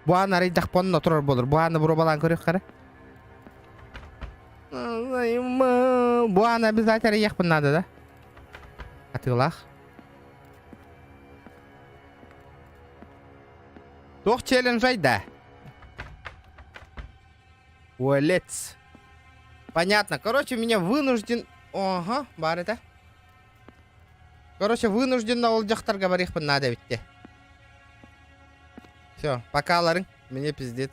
Бу аан арыйдах понно турар буолар. Бу ааны боруобалаан көрүөх хара. Бу ааны обязательно арыйыахпын надо, да? Атыылаах. Туох челленджай да? Уэлец. Понятно. Короче, меня вынужден... Ага, бар это. Короче, вынужденно ол дьахтарга барыахпын надо эбит. Все, пока, Ларын. Мне пиздец.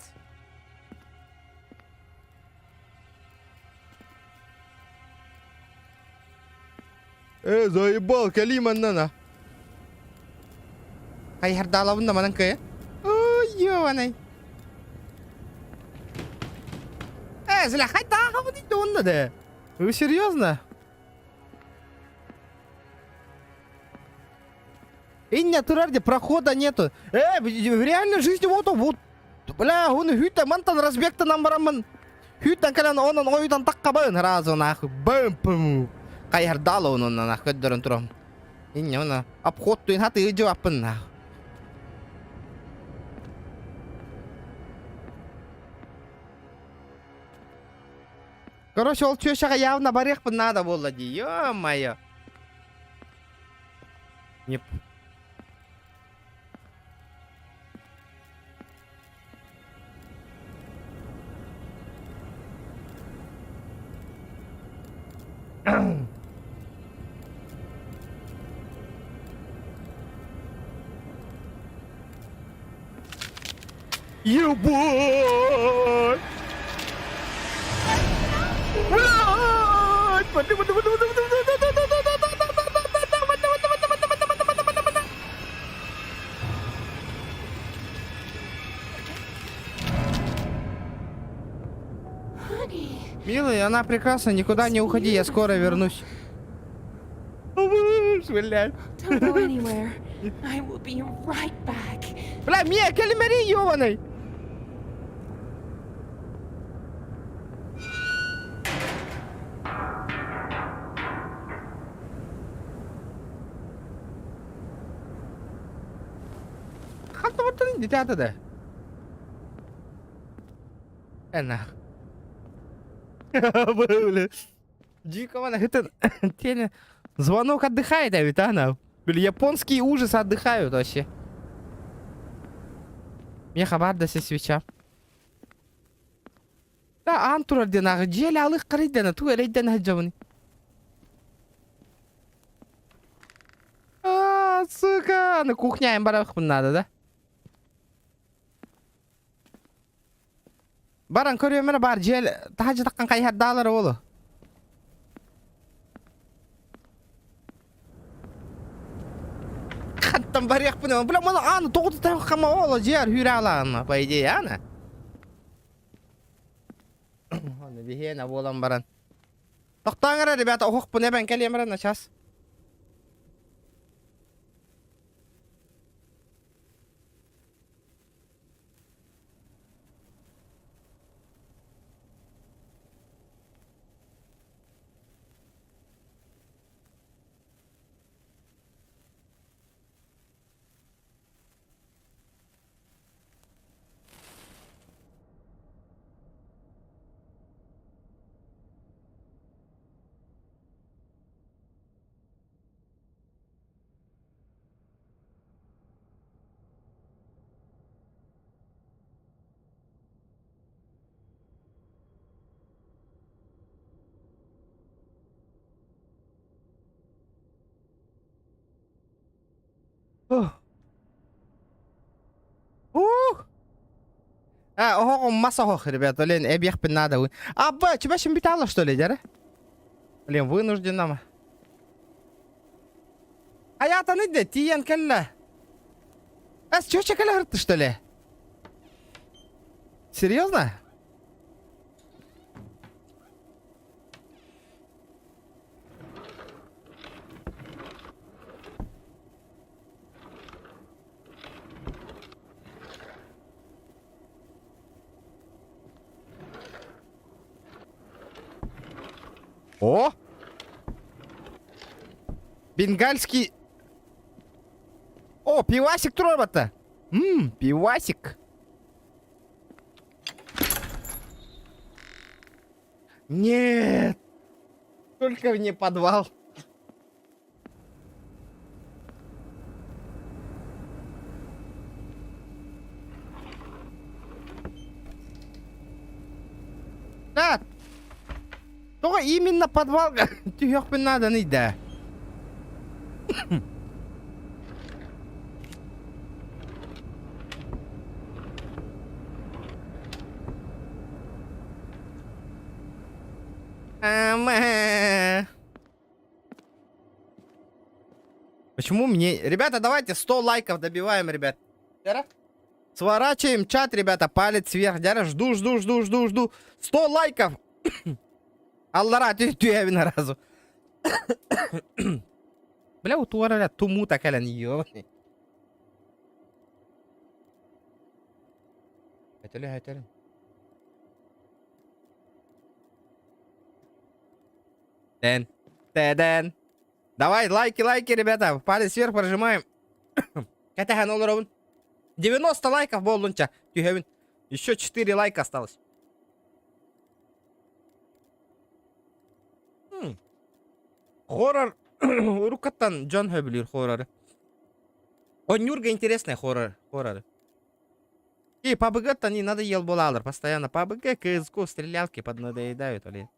Э, заебал, кэлиий манна. Хайыһардаалабын да манан кыайа. Ой, ёбаный. Э, зля, хайдааҕабын онно да. Вы серьезно? Инньэ турар дии прохода нету. Э, в реальной жизни вот вот. Бля, он хүтэ мантан разбегтанан бараммын. Хүтэн кэлэн онон ойутан таххабын сразу нахуй. Бэм пум. Хайыһардаала онон нахуй көрдөрөн турам. Инньэ она обход туин хаты ыдьыбаппын нахуй. Короче, ол чүөчэҕэ явно барыахпын надо буолла дии. Ё-моё. Не... Ебать! Блядь! Милый, она прекрасна, никуда не уходи, я скоро вернусь. Блядь. Don't go anywhere. I will be right back. Бля, Мия, кэлимэриий, ёбаный! Ханта дитята да. Э, нах. Бля. Дико это тене. Звонок отдыхает, а ведь она. Бля, японские ужасы отдыхают вообще. Миэхэ баар да свеча. Да, аан турар диэн ааҕы дьиэлэ алых харыйдана ту эрэйдэн сылдьабын. Сука, аны кухняйын барахпын надо, да? Баран көрүөм эрэ баар дьиэл таһа таххан хайыһардаалар уолу. Хантан барыахпын, бля, маны ааны тоҕу таххама ооло дьиэр хүүрэ по идее, аана. Аны биһиэнэ буолан баран. Тохтооҥ эрэ, ребята, оһохпун эбэн кэлиэм эрэ начаас. Ух! А, оһох мас оһох, ребята, блин, эбиэхпин надо. Абба, тебя чем что ли, дяры? Блин, вынуждена. Аятаны де, тиен кэллэ. Эс, чё кэлэ что ли? Серьезно? О! Бенгальский... О, пивасик туруорбата. Ммм, пивасик. Нет! Только не подвал. Да. Только именно подвал түһүөхпүн нааданы да. Ама. Почему мне... Ребята, давайте 100 лайков добиваем, ребят. Сворачиваем чат, ребята, палец вверх. Дяра, жду, жду, жду, жду, жду. 100 лайков! Аллара, ты на разу. Бля, утуара, тумута кэлэн, ёбаный. Хэтэлэ, хэтэлэ. Дэн. Дэн. Давай, лайки, лайки, ребята. Палец вверх прожимаем. Кэтэһэн олоробун. 90 лайков буоллунча. Түһэбин. Еще 4 лайка осталось. Хоррор уруккаттан дьон сөбүлүүр хорроры. Онньуурга интересный хоррор. Хорроры. И PUBG-то не надоел буолалар. Постоянно PUBG, CSGO, стрелялки поднадоедают, блин.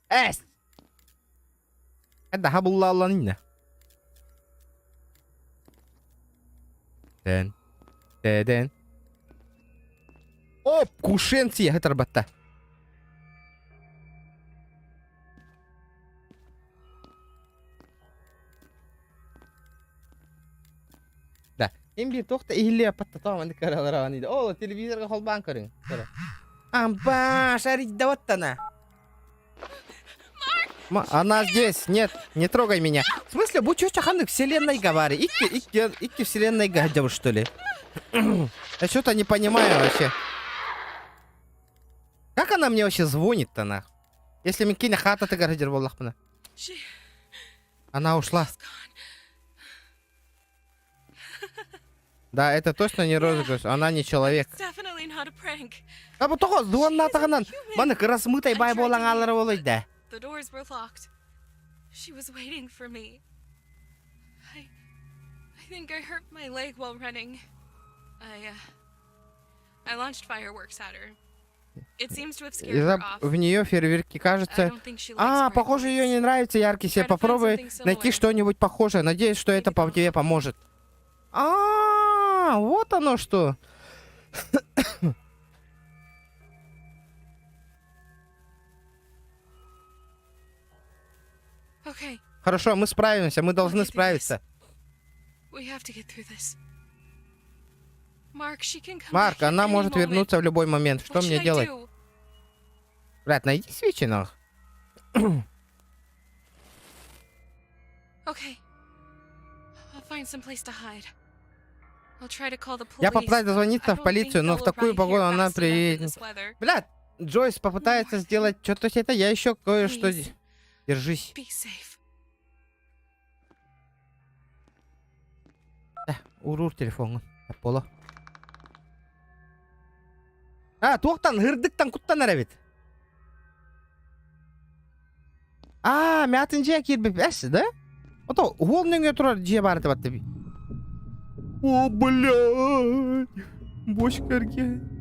Эс! Daha булла инне. Дэн. Дэн. Оп, кушенция хытарбатта. Да. Им биир туох да иһиллиэ паттатаа маннык каралара аны. Ол телевизорга холбаан көрүҥ. Көрө. Амба, шарик Ма, она здесь. Нет, не трогай меня. В смысле, бу чуча ханнык вселенной говори. Икки, икки, икки вселенной гадев, что ли? Я что-то не понимаю вообще. Как она мне вообще звонит-то, нах? Если мин кини хаататыгар сылдьар буоллахпына. Она ушла. Да, это точно не розыгрыш, она не человек. А бу тоҕо дуоннаатаҕынан маны размытай бай буолан аалара буолуй да. The doors were locked. She was waiting for me. I I think I hurt my leg while running. I uh, В нее фейерверки кажется... А, похоже, ее не нравится яркий свет. Попробуй найти что-нибудь похожее. Надеюсь, что это по тебе поможет. А, вот оно что. Хорошо, мы справимся, мы должны справиться. Марк, она может вернуться в любой момент. Что мне делать? Брат, найди свечи нах. Я попытаюсь дозвониться в полицию, но в такую погоду она приедет. Блядь, Джойс попытается сделать что-то это, я еще кое-что... Держись. Уруур телефоҥҥун. Буола. А, туохтан, һырдыктан куттанар эбит. Аа, мятын дьиэ киирбит эс, да? Ото уол нөҥүө турар дьиэ баар этэ батта би. О, блядь! Бочка эргэ.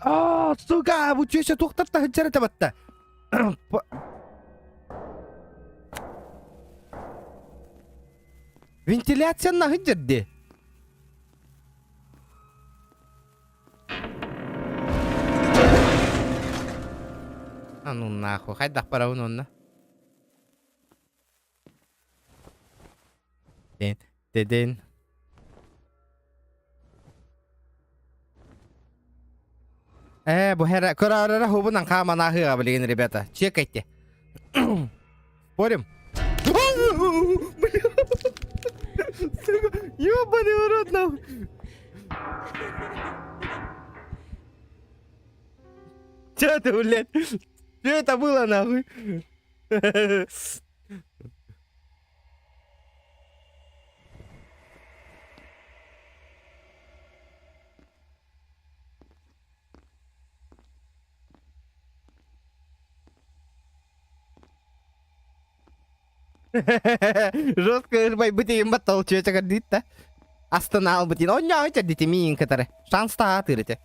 Аа, сука, бу чүөсэ туохтар таһыччар этэ батта. Вентиляция наһы дьэрди. А ну нахуй, хайдах барабын онно? Дедин. Э, бу хера көрөрө хубунан хааманаһыа билигин, ребята. Чекайте. Спорим? Ёбаный в рот нахуй. Че ты, блядь? Что это было, нахуй? Жестко ырбайбыт иһин баттал чүөчэ да. Астына албыт иһин. Онньоо чэрдити миин кытары. Шанс таатыр ити.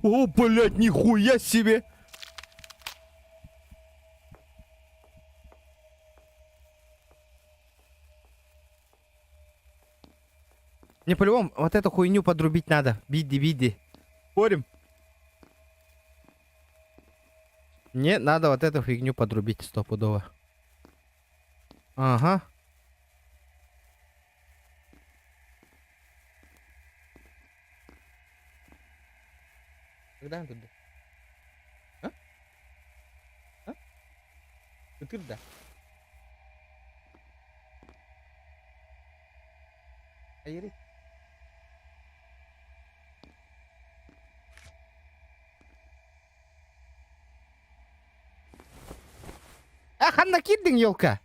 О, блядь, нихуя себе! Мне по-любому вот эту хуйню подрубить надо. Биди, биди. Спорим? Мне надо вот эту фигню подрубить стопудово. Ага. Когда он тут? А? А? Ытыр да. Айри. А ханна киирдиҥ елка?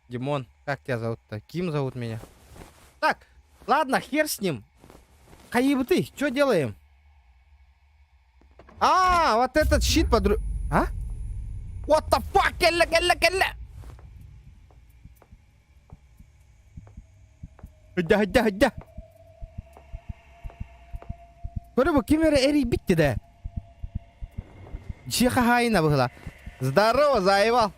Димон, как тебя зовут-то? Ким зовут меня. Так, ладно, хер с ним. Хайыбыты, что делаем? А, вот этот щит подру... А? What the fuck? Кэллэ, кэллэ, кэллэ! Да, да, да. Көрө бу ким эрэ эрийбитти да. Дьиэ хаһаайына быһыла. Здорово, заебал.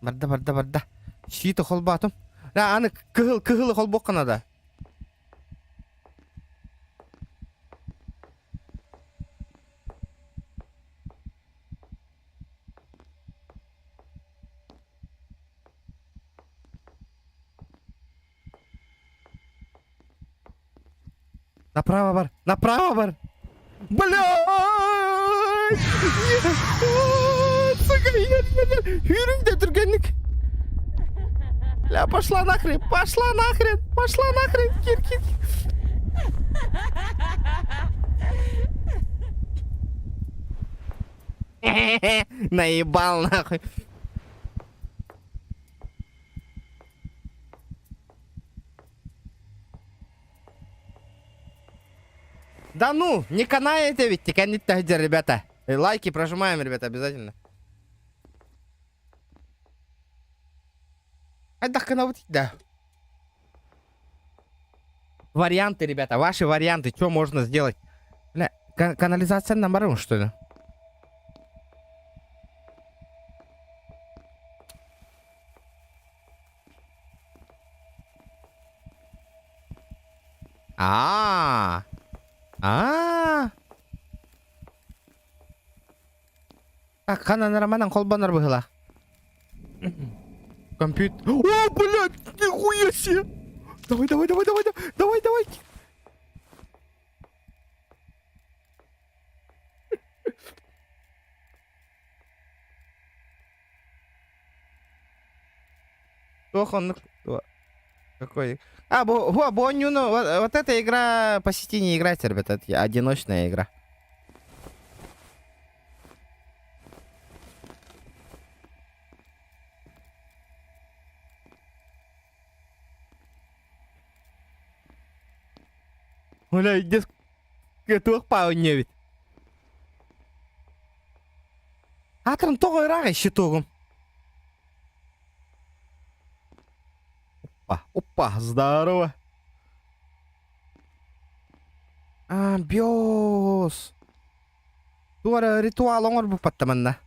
Барда, барда, барда. Щиты холбоотум. Да, аны кыһыл, кыһылы холбуохха надо. Направо бар, направо бар. Блядь! Сука, Yürüң түргенник. Бля, пошла нахрен, пошла нахрен, пошла нахрен, кир, кир. Наебал нахуй. Да ну, не канаете ведь, кэнниттэ ребята. Лайки прожимаем, ребята, обязательно. Хайдах гынабыт да. Варианты, ребята, ваши варианты, что можно сделать? Бля, канализация наоборот, что ли? А, а. Так, ханан романан холбонор быһыылаах. Компьютер. О, блядь, нихуя себе! Давай, давай, давай, давай, давай, давай. Туох оннук Какой? А, бо, во, бо, вот, вот эта игра по сети не играется, ребята, это одиночная игра. Бля, детская туох пауневит. Атрын тоҕо ыраах щитогум. Опа, опа, здорово. А, биос. Туора ритуал оҥорбуппатта манна.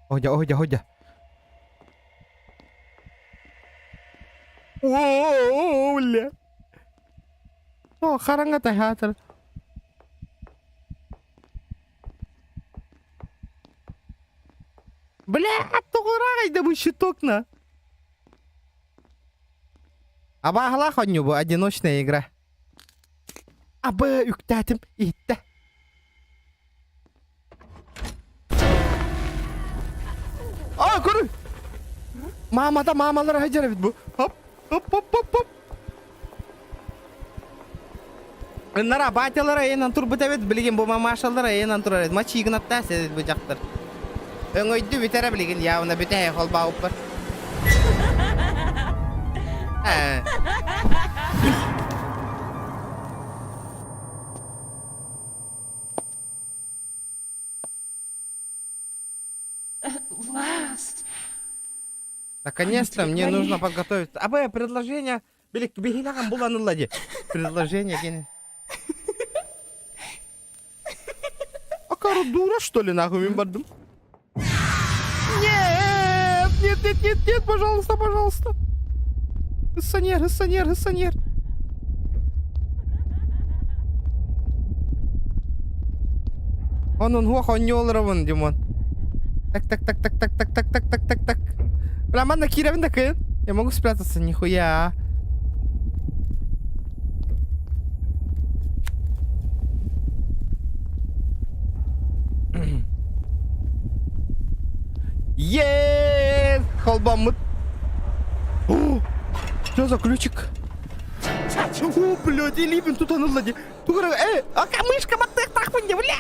Ходя, ходя, ходя. О, бля. О, хараҥа театр. Бля, тоҕо ыраах бу щиток на. Абааһылаах оонньуу бу одиночная игра. Абы үктээтим иһиттэ. А, көрү! Маамата маамалара сылдьар эбит бу. Хоп, хоп, хоп, хоп, хоп. Ыннара батялара айынан турбут эбит, билигин бу мамашалара айынан турар эбит. Мачигынаттаа эбит бу дьахтар. Өҥөйдү бүтэрэ билигин явно бүтэһэ холбаабыппар. Э. At last. Наконец-то get мне ready. нужно подготовиться. Абы предложение. Били биһилэҕин булан ылла дии. Предложение кини. Акары дура, что ли, нахуй мин бардым? Нет, нет, нет, нет, нет, пожалуйста, пожалуйста. Санер, санер, санер. Онон хуох онньуоларобун, Димон. Так, так, так, так, так, так, так, так, так, так, так. Бля, манна киирэбин да кыйын. Я могу спрятаться, нихуя. Еее, холбаммыт. О, что за ключик? О, блядь, илиибин тутан ылла дии. Тугара, э, ака мышка баттыахтаахпын дии, бля!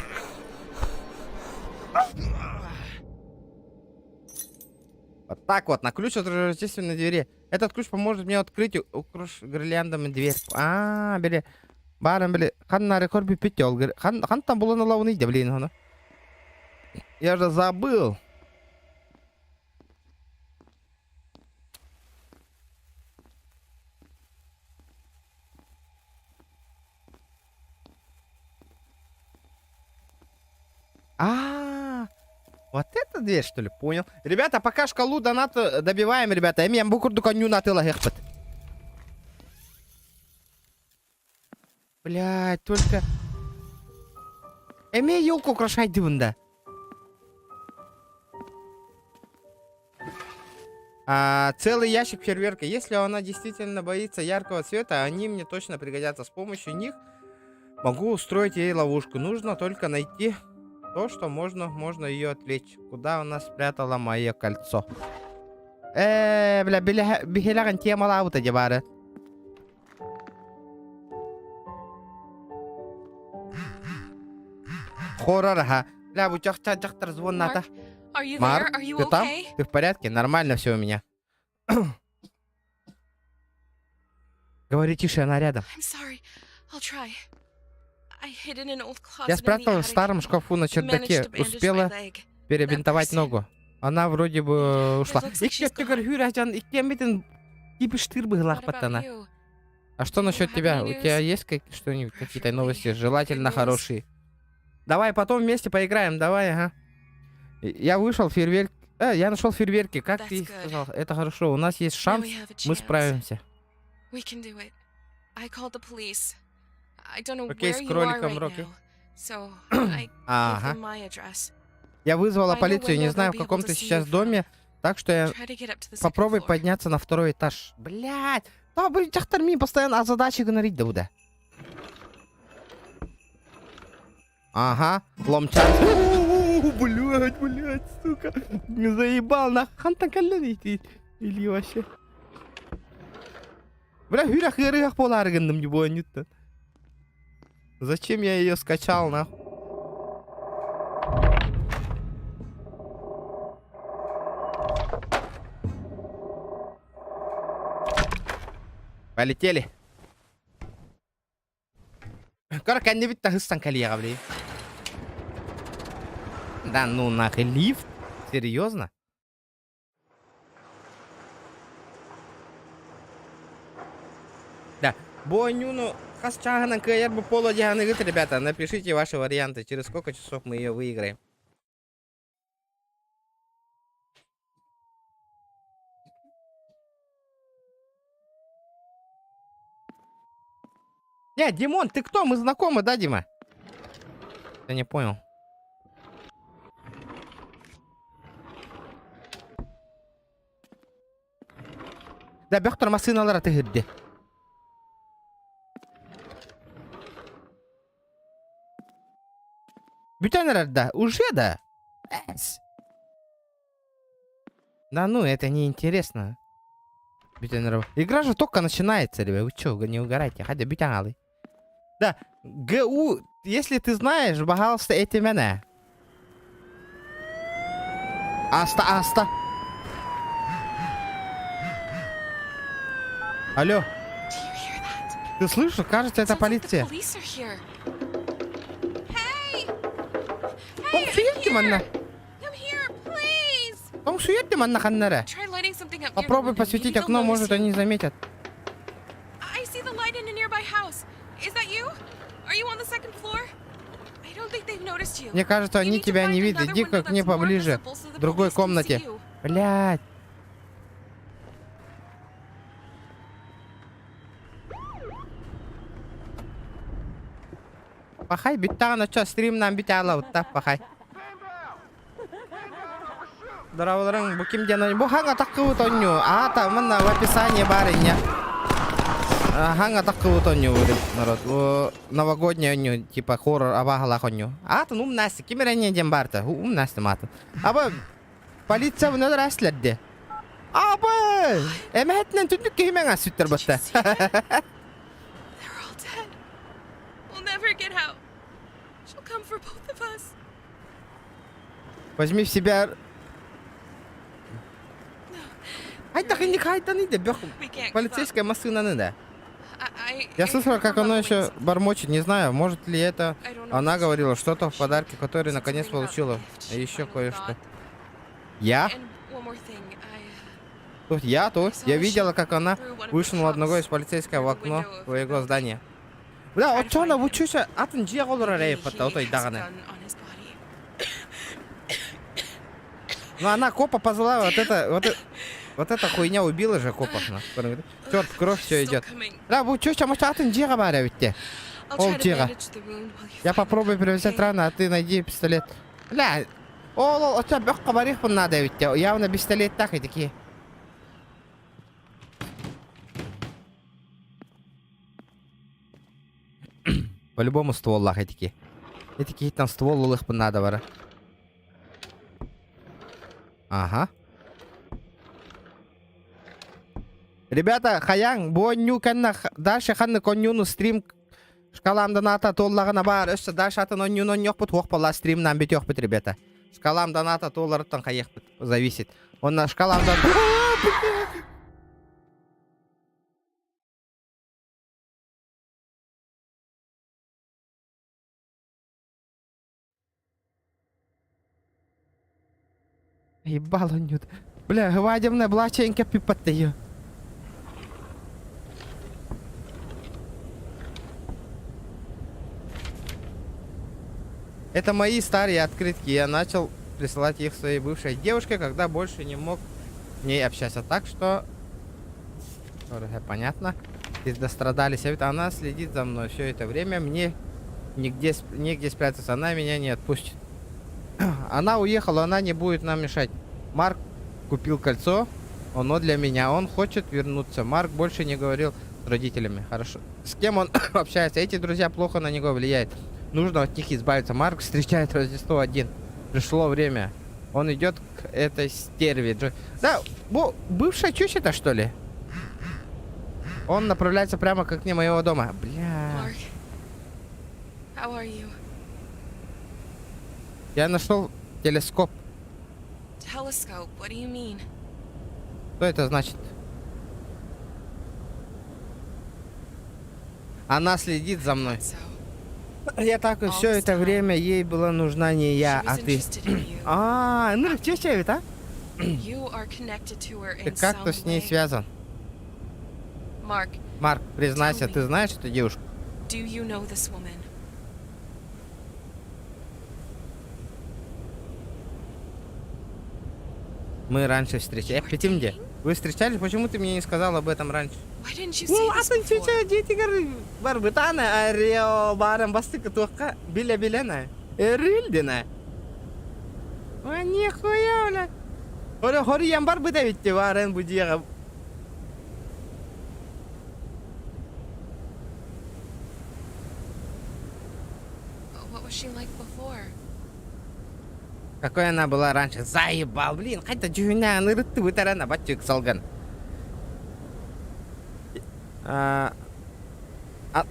Вот так вот, на ключ от рождественной двери. Этот ключ поможет мне открыть украш гирляндами дверь. А, били. Баарым били. Ханна рекорд бүппүт ол. Хан, хантан булан ылабын да, блин, оны. Я же забыл. А, вот это дверь, что ли? Понял. Ребята, пока шкалу доната добиваем, ребята. Эмиэ бу курдук оонньууну атыылаһыахпыт. Блядь, только... Эмиэ елку украшать да. А, целый ящик фейерверка. Если она действительно боится яркого цвета, они мне точно пригодятся. С помощью них могу устроить ей ловушку. Нужно только найти то, что можно, можно ее отвлечь. Куда она спрятала мое кольцо? Э, бля, биһилэҕин темалаабыта дьэ баары. Хоррор, аха. Бля, бу дьахтар звонната. Mark. Are you there? Марк, Are you ты там? okay? Ты в порядке? Нормально все у меня. Говори тише, она рядом. I'm sorry. I'll try. I hid in an old closet Я in the спрятала в attic. старом шкафу на Managed чердаке. to bandage my Успела leg. перебинтовать person. ногу. Она вроде бы ушла. looks like Икки she's өттүгэр gone. хүүрээжан иккиэммитин типиштир What быһылаах about баттана. you? А что Do you насчет have тебя? any У news? тебя есть как- что-нибудь, какие-то новости? Preferably Желательно good news. хорошие. Давай потом вместе поиграем, давай, ага. Я вышел фейерверк. Я нашел фейерверки, как That's ты good. сказал. Это хорошо, у нас есть Now шанс, we have a мы chance. справимся. We can do it. I called the police. I don't know Окей, where с you are кроликом right Рокки. now, so I gave Ага. them my address. Я вызвала Find a полицию, не window знаю, they'll в be able каком to ты see сейчас you from. доме, так что я Try to get up to the second попробуй floor. подняться на второй этаж. Блять, да, блин, дьахтар мин постоянно задачи говорит да буда. Ага, ломчан. Блять, блять, сука. Не заебал, на хантан кэллэн или вообще. Бля, хүрэх ыарыһах буолаары гынным не буонньуттан. Зачем я ее скачал, нахуй? Полетели. Көр кэннибит таһыссан кэлиэҕэ били. Да ну нахуй, лифт? Серьезно? Да, Бонюну хас чааһынан кыайар бу поло дьаһаныгыт, ребята, напишите ваши варианты, через сколько часов мы ее выиграем. Не, Димон, ты кто? Мы знакомы, да, Дима? Я не понял. Да, бөхтөр массыыналара тыһырды. Бүтэн эрэр да, уже да. Эс. Да ну, это неинтересно. Бүтэн эрэр. Игра же только начинается, ребят. Вы чё, не угорайте. Хотя бүтэн алы. Да, ГУ, если ты знаешь, пожалуйста, эти меня. Аста, аста. Алло, Do you hear that? ты слышишь? Кажется, это Sounds like the полиция. police are here. Hey! Тоҥ Hey, I'm суйерти манна. here! I'm here, please! Тоҥ суйерти манна ханнара. Try lighting something up near the Попробуй window. посветить Maybe they'll окно, notice может, you. они заметят. I see the light in a nearby house. Is that you? Are you on the second floor? I don't think they've noticed you. Мне кажется, You они need to тебя не find видят. another Иди window к мне that's more поближе. visible so the В другой police can see комнате. you. Блядь. Пахай, бүттэҕин оччо стримнан бүтэ алабытта, пахай. Дорооболоруҥ, бу ким диэн бу хаҥа таххыбыт оонньуу. Аата, манна в описании баар инньэ. Хаҥа таххыбыт оонньуу народ. Бу новогодний оонньуу, типа хоррор абааһылаах оонньуу. Аатын умнасты, ким эрэ инньэ диэн баарта. Умнастым аатын. Аба, полиция бұны әслерде. Аба! Эмэһэтинэн түннүк киһимэҥ сүттэр Did you батта. see that? They're all dead. We'll never get out. She'll come for both of us. Возьми в себя... No, Хайдах инник хайдан иде, бөх. we can't give up. Полицейская массыынаны да. I, I, Я I слышала, heard как her она mumbling еще something. бормочет, не знаю, может ли это... I don't know Она what to говорила say. что-то в подарке, который Something наконец about получила. gift И she еще finally кое-что. got. Я? And one more thing, I Тут я, то. saw Я she видела, как она threw one of the вышвырнула одного trucks из полицейского в through the окно window of her своего building. здания. Бля, Try to оччоҕуна find him. бу атын дьиэ олорор Maybe эбит he отой has a даҕаны. gun on his body. Ну она копа позвала, вот это, вот, вот эта хуйня убила же копов. Черт, кровь все Still идет. coming. Бля, бу чуча, может атын дьиэҕэ баар эбит I'll Ол try to тихо. bandage the wound while you Я find the попробую gun, перевязать okay? рану, а ты найди пистолет. Бля, ол, ол, оча бөххө барыахпын надо эбит. Явно пистолет так и такие. По-любому стволлаах этики. Этики там ствол ылыахпын надо бара. Ага. Ребята, хайаҥ, бу оонньуу кэннэ дальше ханнык оонньууну стрим шкаламдан ата туоллаҕына баар, өссө дальше атын оонньууну оонньуохпут, суох буолла стримнан бүтүөхпүт, ребята. Шкалам доната туоларыттан хайыахпыт зависит. Онно шкалам дон... Ебало нют. Бля, Вадимна блаченька пипаттаю. Это мои старые открытки. Я начал присылать их своей бывшей девушке, когда больше не мог с ней общаться. Так что... Понятно. Дострадались. А ведь она следит за мной все это время. Мне нигде, негде спрятаться. Она меня не отпустит. Она уехала, она не будет нам мешать. Марк купил кольцо. Оно для меня. Он хочет вернуться. Марк больше не говорил с родителями. Хорошо. С кем он общается? Эти друзья плохо на него влияют. Нужно от них избавиться. Марк встречает Рождество один. Пришло время. Он идет к этой стерве. Да, бывшая чучета, что ли? Он направляется прямо к окне моего дома. Бля. Mark, how are you? Я нашел телескоп. Telescope, what do you mean? Что это значит? Она следит за мной. So, Я так и все это время ей была нужна не я, she а was ты. interested in you. А, ну че а? You are connected to her Ты in как-то some с ней way. связан. Mark, Марк, признайся, Tell me. ты знаешь эту девушку? do you know this woman? Мы раньше встречались. Где? Вы встречались? Почему ты мне не сказал об этом раньше? Why didn't you say Ну, this атын before? чуча дети бар бытана арео барым бастык туаққа биле билена. Эрилдина. А нихуя, бля. Хори хори ям бар быта ведь варен будига. What was she like before? Какой она была раньше? Заебал, блин, хайта дюна, нырытты бытарана батчик салган. А, а,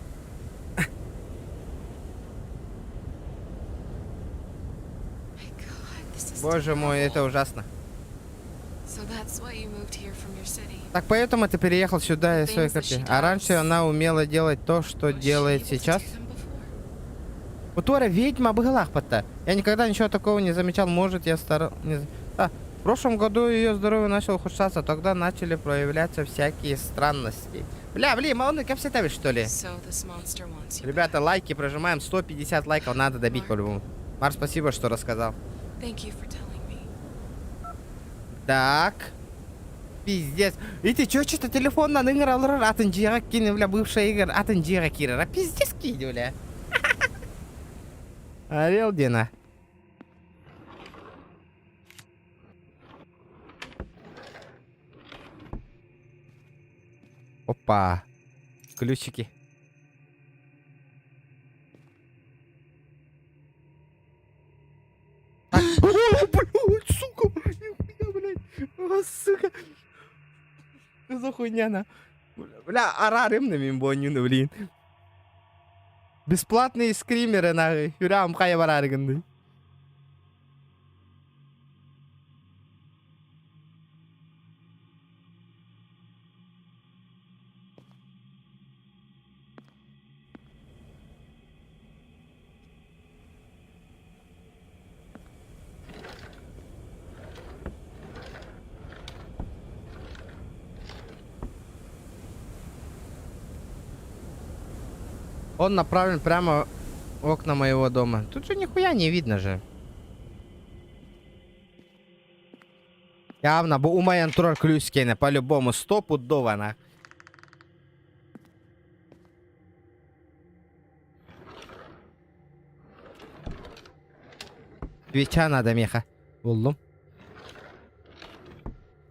My God, this is боже мой, это terrible. ужасно. So that's why you moved here from your city. Так поэтому ты переехал сюда из своей Things that she квартиры. А раньше does. она умела делать то, что Was she делает able to сейчас. do them before? Утора ведьма была пата. Я никогда ничего такого не замечал. Может, я стар... Не... А, в прошлом году ее здоровье начало ухудшаться. Тогда начали проявляться всякие странности. Бля, блин, а он и что ли? So this monster wants you Ребята, лайки прожимаем. 150 лайков надо добить по-любому. Марс, спасибо, что рассказал. back. Thank you for telling me. Так. Пиздец. И ты чё, что-то телефон на атын атын кине, бля, бывшая игр, атын джига кирера. Пиздец кинь, бля. Орел Дина. Опа. Ключики. Так. О, блядь, сука! Нихуя, блядь. О, сука. Что за хуйня, на? Бля, арарым на мимбоню, блин. Бесплатные скримеры, на. Юрам хая барарыгынды. Он направлен прямо в окна моего дома. Тут же нихуя не видно же. Явно, бу умаян турар ключкене, по-любому, стопудово, на. Свеча надо, меха. Буллум.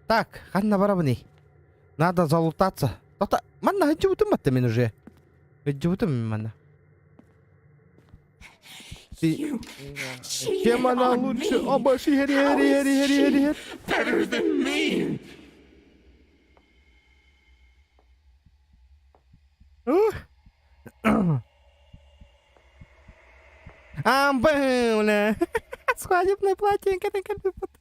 Так, ханна барабыны. Надо залутаться. Тоқта, манна ханчыбытым батты мен уже. Ханчыбытым манна. Ты... You cheated Чем она on лучше? me. О, боже, хери, How хери, is хери, хери, хери, she хери. better than me? Ух. Амбэм, бля. Свадебное платье кэтэн кэлбиппит.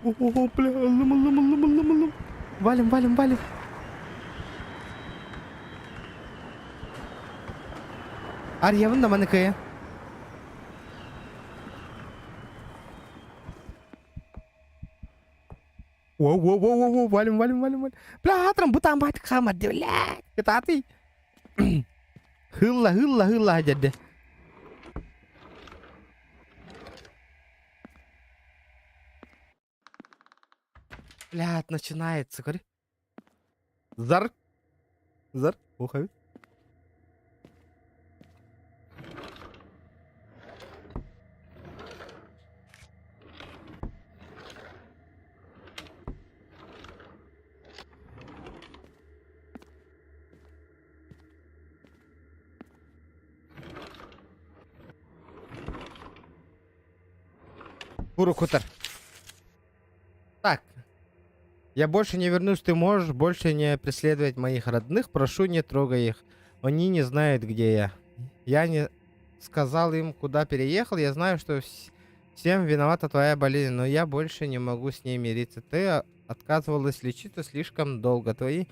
О, бля, ыллым, ыллым, ыллым, ыллым, ыллым. Валим, валим, валим. Арыйабын да маны кыайан. Воу, воу, воу, воу, воу, валим, валим, валим, валим. Бля, атрам бутан байтык хаамар ди, бля. Кытаатый. Хылла, хылла, хылла дьэрдэ. Блядь, начинается, говори. Зар. Зар. Ухави. Куру-кутар. Так. Я больше не вернусь, ты можешь больше не преследовать моих родных. Прошу, не трогай их. Они не знают, где я. Я не сказал им, куда переехал. Я знаю, что всем виновата твоя болезнь, но я больше не могу с ней мириться. Ты отказывалась лечиться слишком долго. Твои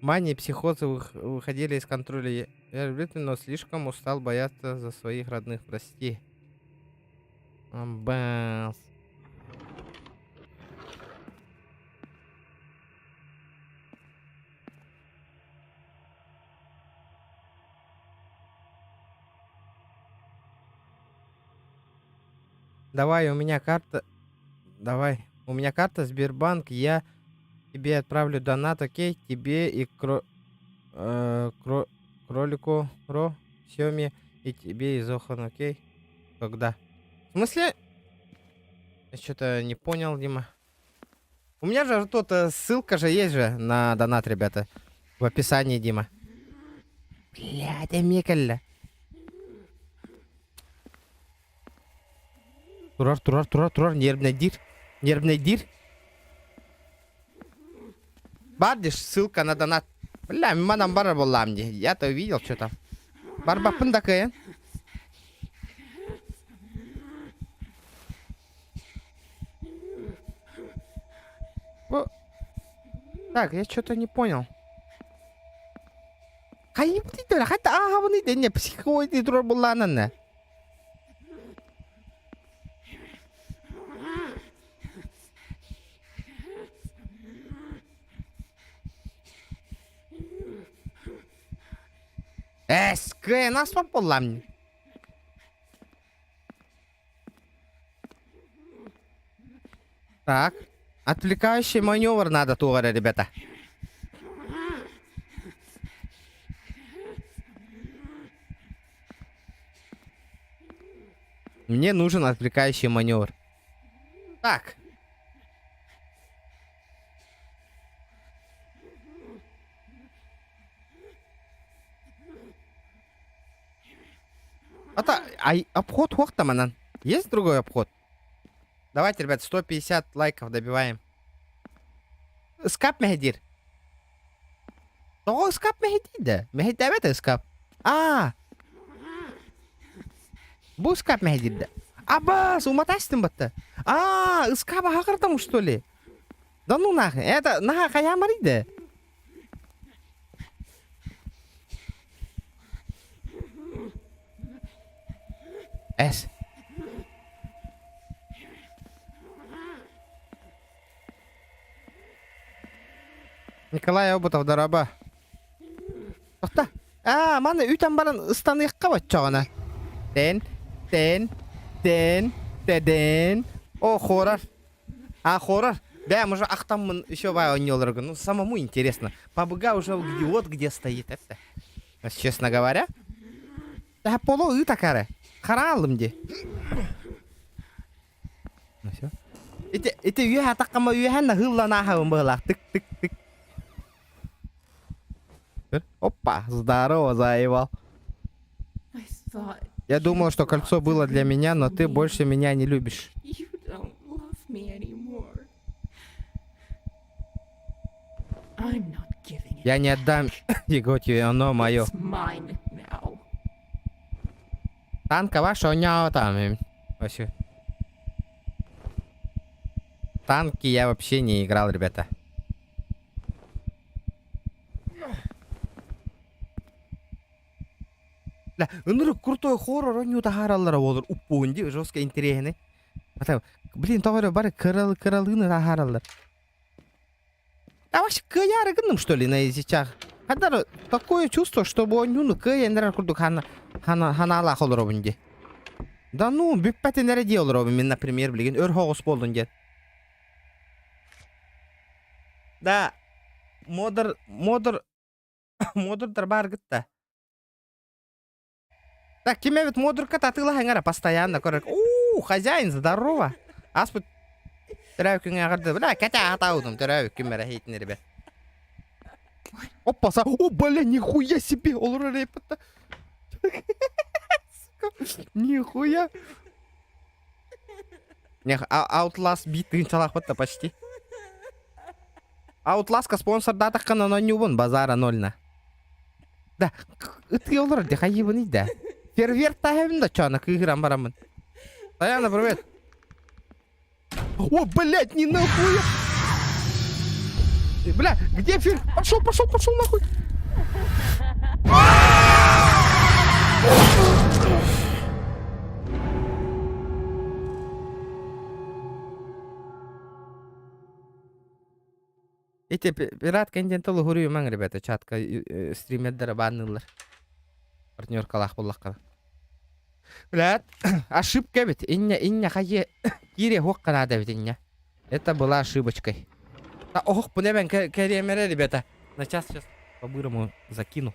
мании и психозы выходили из контроля. Я люблю тебя, но слишком устал бояться за своих родных. Прости. Аббас. Давай, у меня карта... Давай. У меня карта Сбербанк, я тебе отправлю донат, окей? Тебе и кро... э, кро... кролику Ро, Семе и тебе и Зохан, окей? Когда? В смысле? Я что-то не понял, Дима. У меня же тут ссылка же есть же на донат, ребята. В описании, Дима. Блядь, эмиэ Турар, турар, турар, турар, нервнэйдиир. Нервнэйдиир. Баар дии, ссылка на донат. Бля, манан барар буоллаҕым дии. Я-то увидел что там. Барбаппын да кыайан. Так, я что-то не понял. Хайбытый хата ааҕабыный да не психоидный турар буоллаҕына Эс, кыайан ааспат буоллаҕым Так, отвлекающий маневр надо туох эрэ, ребята. Мне нужен отвлекающий маневр. Так. Это, а обход хуахтаманан. Есть другой обход? Давайте, ребят, 150 лайков добиваем. Ыскаап мэһэйдиир. Тоҕо ыскаап мэһэйдиир да? Мэһэйдээбэт ыскаап. Аа! Бу ыскаап мэһэйдиир да? Абас, уматастым батта. Аа, ыскаап аһаҕырдам что ли? Да ну нахуй, это наха хайаамарый да? Эс. Николай Обутов дорообо. Тохто. Аа, маны үтэн баран ыстаныахха боччоҕуна. Тэн, тэн, тэн, тэдэн. О, хоррор. А, хоррор. Да, может, ахтаммын еще бай оонньууларга. Ну, самому интересно. ПБГ уже где, вот где стоит это. Честно говоря. Да, поло ыы такары. Хараалым ди. Ну все. Ити, ити үөһэ атаххама үөһэн наһыыллан ааһабын быһылаах. Тык, тык, тык. Опа, здорово, заебал. Я думал, что кольцо было для меня, но ты больше меня не любишь. Я не отдам его тебе, оно мое. Танка ваша, у там. Вообще. Танки я вообще не играл, ребята. Бля, ынырык крутой хоррор оонньуу таһаараллара буолар уппуун дии жестко интэриэһинэй. Ата, блин, тоҕо эрэ бары кырал кыралыыны таһаараллар. А вообще кыайаары гынным что ли на сейчас? Хандар такое чувство, что бу оонньууну кыайан эрэр курдук хана хана ханаалаах олоробун дии. Да ну, бүппэтин эрэ дии олоробун мин, например, билигин өр соҕус буоллун диэн. Да, модер, модер, модердар баар гытта. Так, ким эбит модерка татыылаһаҥ эрэ постоянно көрөр. Уу, хозяин, здорово. Аспыт төрөөбүт күҥҥэ эҕэрдэ. Бля, кэтэ аатаабытым төрөөбүт күммэр эһиитин ребят. Опа, са... О, бля, нихуя себе, олорор репетта. Сука, нихуя. Не, Outlast биир тыһыынчалаахпыт да почти. Outlast-ка спонсордаатаххына оонньуубун, базара ноль на. Да, ытыы олорор дии, хайыыбыный да. Фейерверк таһабын да чоно кыыһыран бараммын. Таяна, привет. О, блядь, не нахуя! Бля, где фир? Пошел, пошел, пошел нахуй! Ити пират контенталы хуруйумаҥ, ребята, чатка стримердere баанныыллар. Партнеркалаах буллаххына. Блядь, ошибка эбит. Инньэ, инньэ хайы киириэ хуохха наада эбит инньэ. Это была ошибочкой. А, ох, пунэбэн кэриэмэрэ, ребята. На час сейчас по-бырому закину.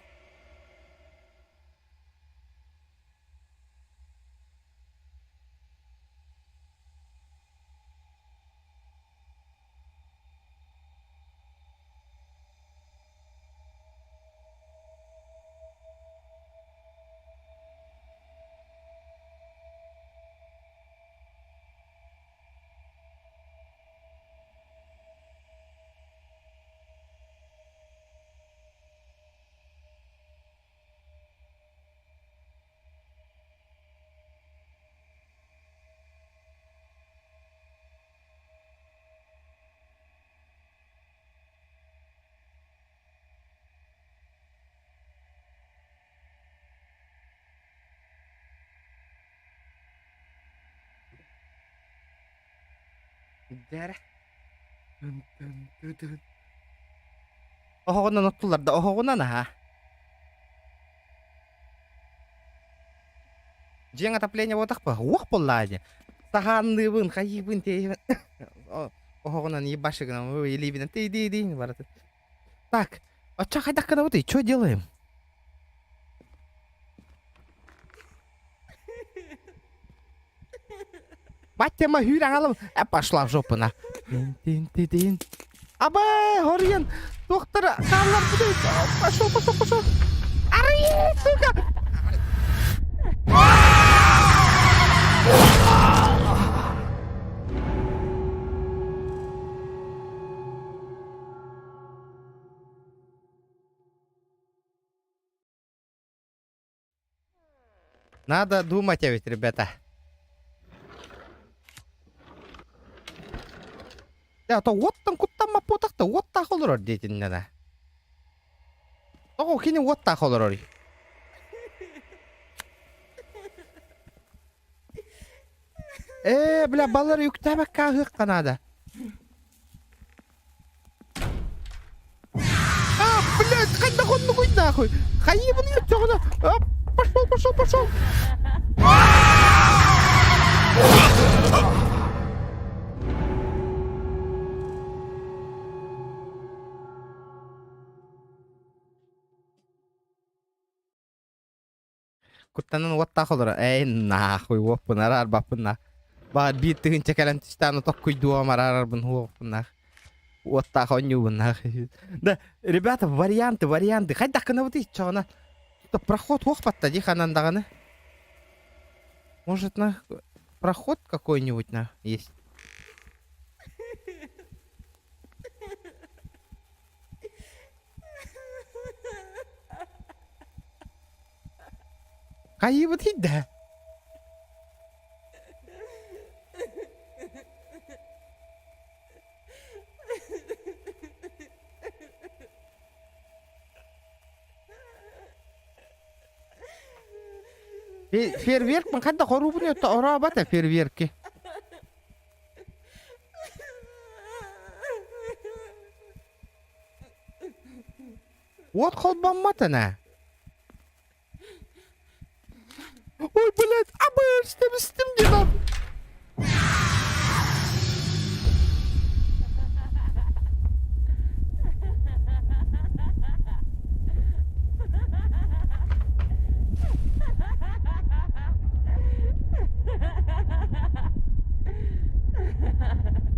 Дэрэ. Оһоҕунан оттуллар да оһоҕунан аһа. Дьиэҥ отопление буотахпа уох буоллаа дии. Саһаанныыбын, хайыыбын, тиэйибин. Оһоҕунан ебаши гынан, илиибинэн тиий-дии-дии барытын. Так, оччо хайдах гынабытый? Что делаем? Мать тема хүүр аҥалым. Э, пошла в жопу на. Тин-тин-тин. Абай, хоруйан. Туохтара хааллар Пошел, пошел, пошел. Арый, сука! Надо думать ведь, ребята. А то уоттан куттаммаппытах да уоттаах олорор диэтиннэ Тоҕо кини уоттаах олорор? Ээ, бля, баллар үктээбэккэ аһыахха наада. А, блядь, хайдах оннугуй нахуй? Хайыбын өттөҕүнэ. Пошел, пошел, пошел. Куттанан уоттаах олоро. Эй, нахуй, уоппун араарбаппын на. Баар биир тыһыынча кэлэн түстээн отоккуйдуом араарарбын уоппун нах. Уоттаах оонньуубун нах. Да, ребята, варианты, варианты. Хайдах гынабытый чоҕуна? Проход туох батта дии ханан даҕаны. Может, на проход какой-нибудь на есть? Хайыыбытый да? Фейерверк хайдах хоруубун өттө орообат фейерверки. Уот холбоммот ана. Ой, блядь, абырстым, истим дедом.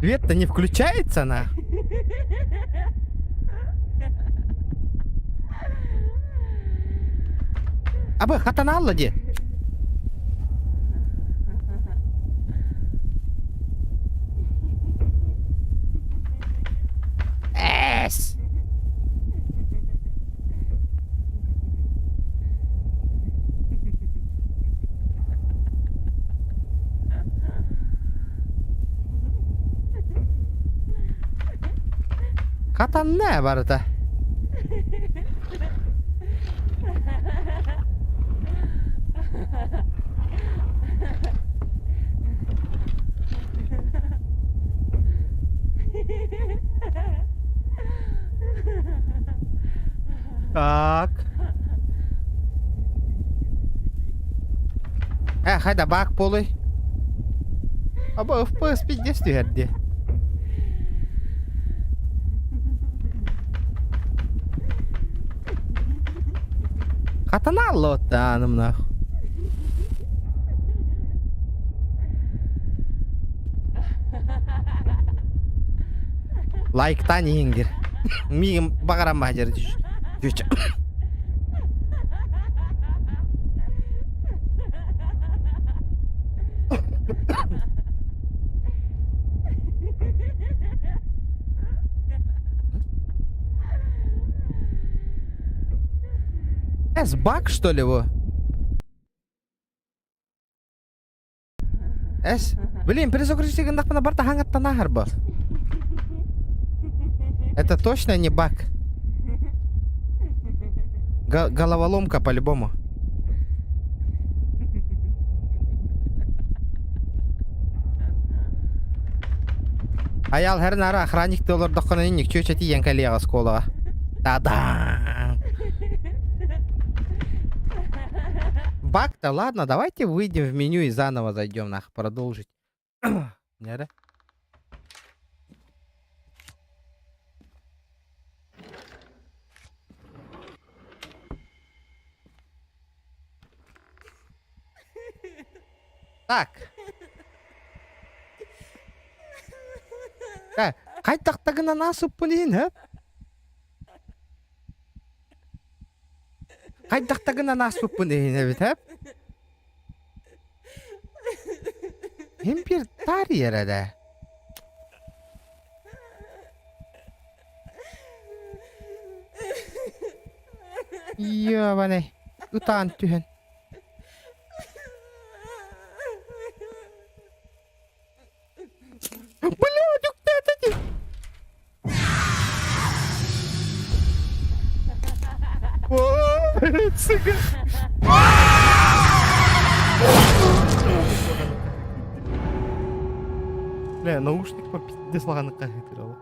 Свет-то не включается на? Абы хатаналла ди. Эс. Хатанна барыта. Так. Э, хайда бак полый. Аба FPS пиздец түһэрди. Хатаналла оттааным нах. Лайктан иһингир. Миигин баҕаран баһдьар дьүччэ. С-баг, что ли, его? Эс, блин, перезагрузить гындахпына барта хаңаттан ахарба. Это точно не баг. Головоломка по-любому. Аял хэр нара охранник олордоххуна инник чүөчэ тиийэн кэлиэҕэ оскуолаҕа. Та-да! Баг-то ладно, давайте выйдем в меню и заново зайдем, нах, продолжить. Не Так. Э, хайдахтагынан асыппын иһин, һэ? Хайдахтагынан ааспыппын иһин эбит, һэ? Им бир таарыйар эрэ. Ёбаный, ытаан түһэн. Бля, үктээтэ дии. Сука. Бля, наушник по пиздец лаганыкка хытыралы.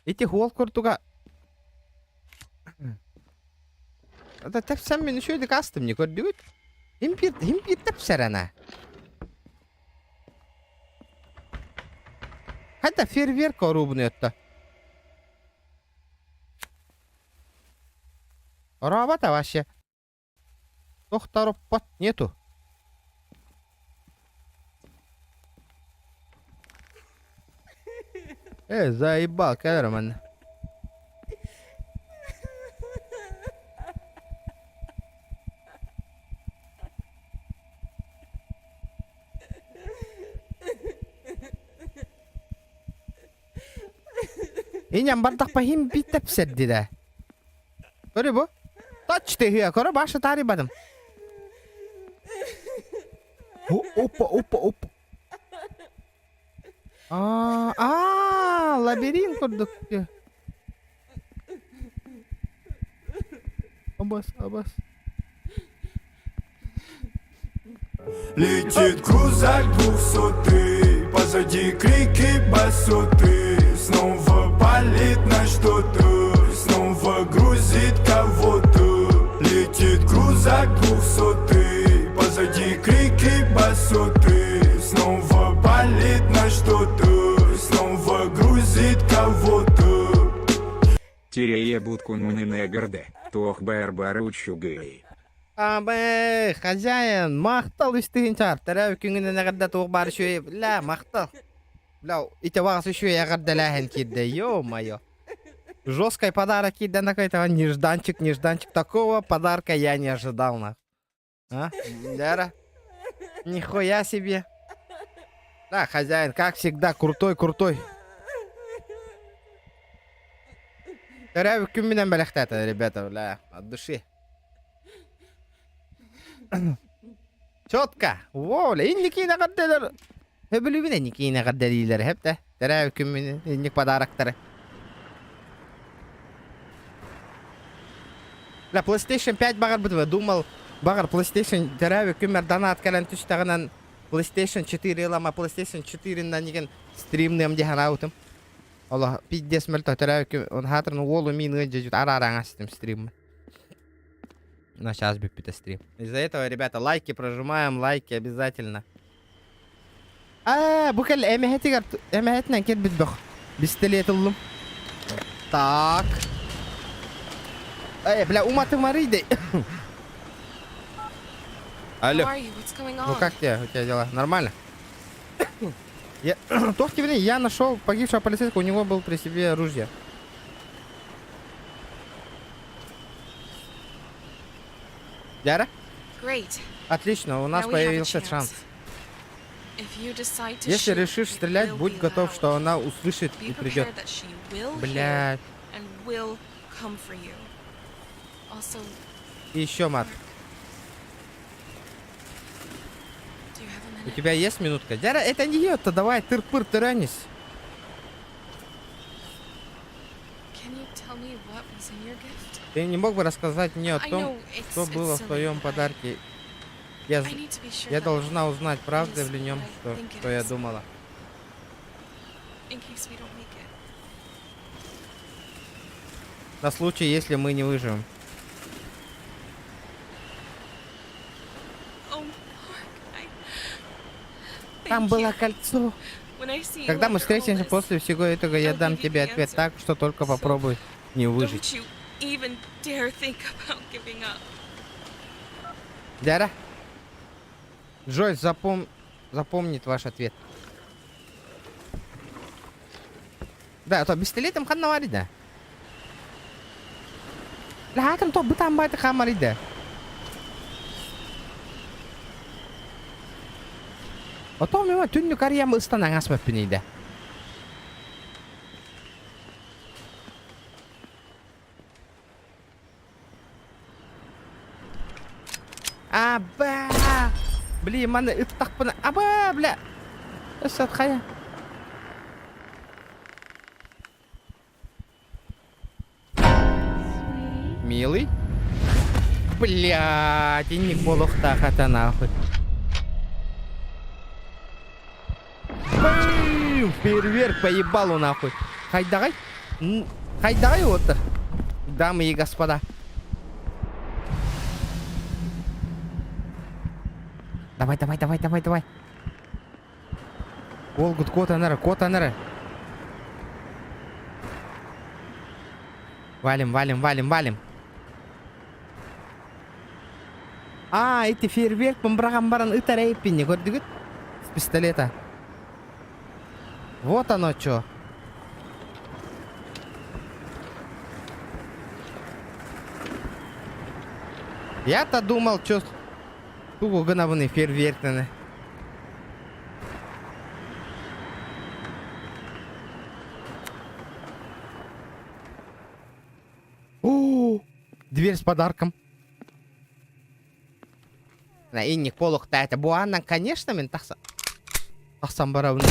Ити хуол курдуга Это тэпсэн мин үчүгэйдик астым не көрдүгүт? Импир импир тэпсэрэнэ. Хата фейерверк оруубун өттө. Орообата вообще. Тохторуппат нету. Э, заебал, кэл манна. Иням бардахпа хим биттепсердиле. Көрü bu. Тач тыһыа, көрө башы тарибадым. Опа, опа, опа. А, а, лабиринт курдук. Абас, абас. Летит крузак двухсотый, позади крики басоты. Снова палит на что-то, снова грузит кого-то. Летит крузак двухсотый, позади крики басоты. Снова палит на что-то, снова грузит кого-то. Тирее будку нунынегарде, туох баар үчүгэй. Абы, хозяин, махтал үстүһүн чаар. Төрөөбүт күҥҥүнэн эҕэрдэ туох баар үчүгэй. Бля, махтал. Бля, ити баҕас үчүгэй эҕэрдэлээһин киирдэ. Ё-моё. Жесткий подарок киирдэ какой-то нежданчик, нежданчик. Такого подарка я не ожидал, нах. А? Лера? Нихуя себе. Да, хозяин, как всегда, крутой, крутой. Төрөөбүт күммүнэн бэлэхтээтэ, ребята, бля, от души. Четко. Воля, инники эҕэрдэлэр. Сөбүлүүбүн инники эҕэрдэлиилэр хэптэ. Төрөөбүт күммүн инник подароктары. Бля, PlayStation 5 баҕарбытым, думал, баҕар PlayStation төрөөбүт күммэр донат кэлэн түстэҕинэн PlayStation 4 ылама PlayStation 4-нан игин стримныам дии санаабытым. Олох пиздец мөлтөх төрөөбүт күн он хаатырын уолу миин ыалдьыт араараҥ астым стриммын. На сейчас бүппүтэ стрим. Из-за этого, ребята, лайки прожимаем, лайки обязательно. А, бу кэл эмэһэтигэр эмэһэтинэн кэлбит бөх. Пистолет ыллым. Так. Эй, бля, уматымарый да. Алло. How are you? What's going Ну on? как тебе, у тебя дела? Нормально? Я, Тох тебе, я нашел погибшего полицейского, у него был при себе оружие. Яра? Great. Отлично, у нас Now we have a появился chance. шанс. If you decide to Если shoot, решишь it стрелять, will будь be готов, loud. что она услышит Be и придет. prepared that she will hear Блядь. and will come for you. Also, И еще, Марк, do you have a у minute? тебя есть минутка? Дяра, это не ее-то, давай, тыр-пыр, тыранись. Can you tell me what was in your gift? Ты не мог бы рассказать мне о I том, know it's, что it's было в silly, твоем but I- подарке? Я, I need to be sure я that должна узнать, правда is ли в нем, what I что, think it что я is. думала. in case we don't make it. На случай, если мы не выживем. Oh, Mark, I. Там Thank было you. кольцо. When I see you Когда мы after all встретимся this, после всего этого, я I'll дам give you тебе the ответ answer. так, что только So, попробуй не выжить. Don't you even dare think about giving up. Дяра? Джойс запомнит ваш ответ. Да, а то пистолетом ханна да. Лахатым то бытан байты хамарида. Ото мема түннү карьям ыстан аңас мәппинейді. Аба! Блин, маны ыттахпына. Аба, бля! Өссөт хайа. Милый? Блядь, инник болохтаах нахуй. Бэм! Фейерверк поебалу нахуй. Хайдагай? Хайдагай вот. Дамы и господа. Давай, давай, давай, давай, давай. Волгут, кот анара, кот анара. Валим, валим, валим, валим. А, эти фейерверк быраҕан баран ытар эйппинни көрдүгүт? С пистолета. Вот оно чё. Я-то думал, что тугу гынабыный фейерверканы. О, дверь с подарком. На инник полухта это буаннан, конечно, мен тахсан. Тахсан барабын.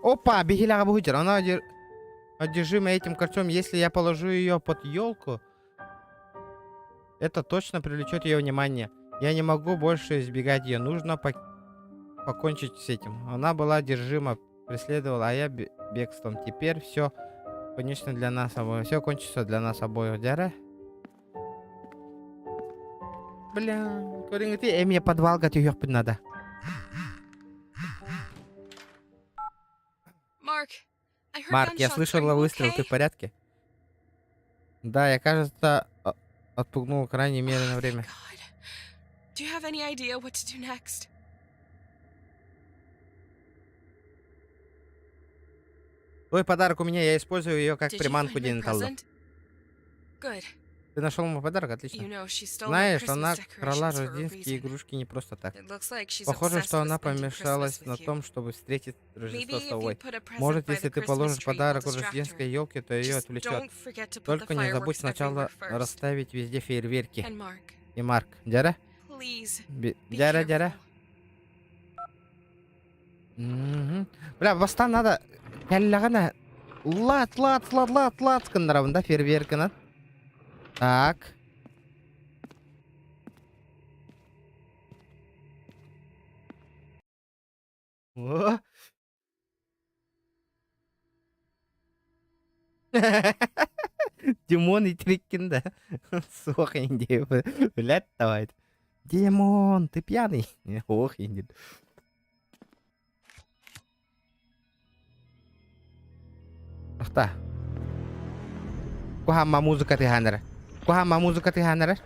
Опа, биһилэҕэ бу Она одержима этим кольцом. Если я положу ее под елку, это точно привлечет ее внимание. Я не могу больше избегать ее. Нужно покончить с этим. Она была одержима, преследовала, а я бегством. Теперь все конечно для нас обоих. Все кончится для нас обоих. Дяра? Бля, көрүҥүтү эмиэ подвалга түһүөхпүн надо. Марк, я слышала выстрел, ты в порядке? Да, я, кажется, отпугнул крайней мере на время. Do you have any idea what to do next? Твой подарок у меня, я использую ее как приманку Дин Ты нашел мой подарок? Отлично. Знаешь, она крала рождественские игрушки не просто так. Похоже, что она помешалась на том, чтобы встретить Рождество с тобой. Может, если ты положишь подарок у рождественской елки, то ее отвлечет. Только не забудь сначала расставить везде фейерверки. И Марк. Дяра? Дяра, дяра. Бля, бастан надо кэллэҕинэ лат лат лат лат лат гыннарабын да фейерверкынан. Так. О! Димон итириккин да. Суох инди. Блядь, давай. Димон, ты пьяный? Ох, инди. Ахта. Кухамма музыка тыһаанара. Кухамма музыка тыһаанара.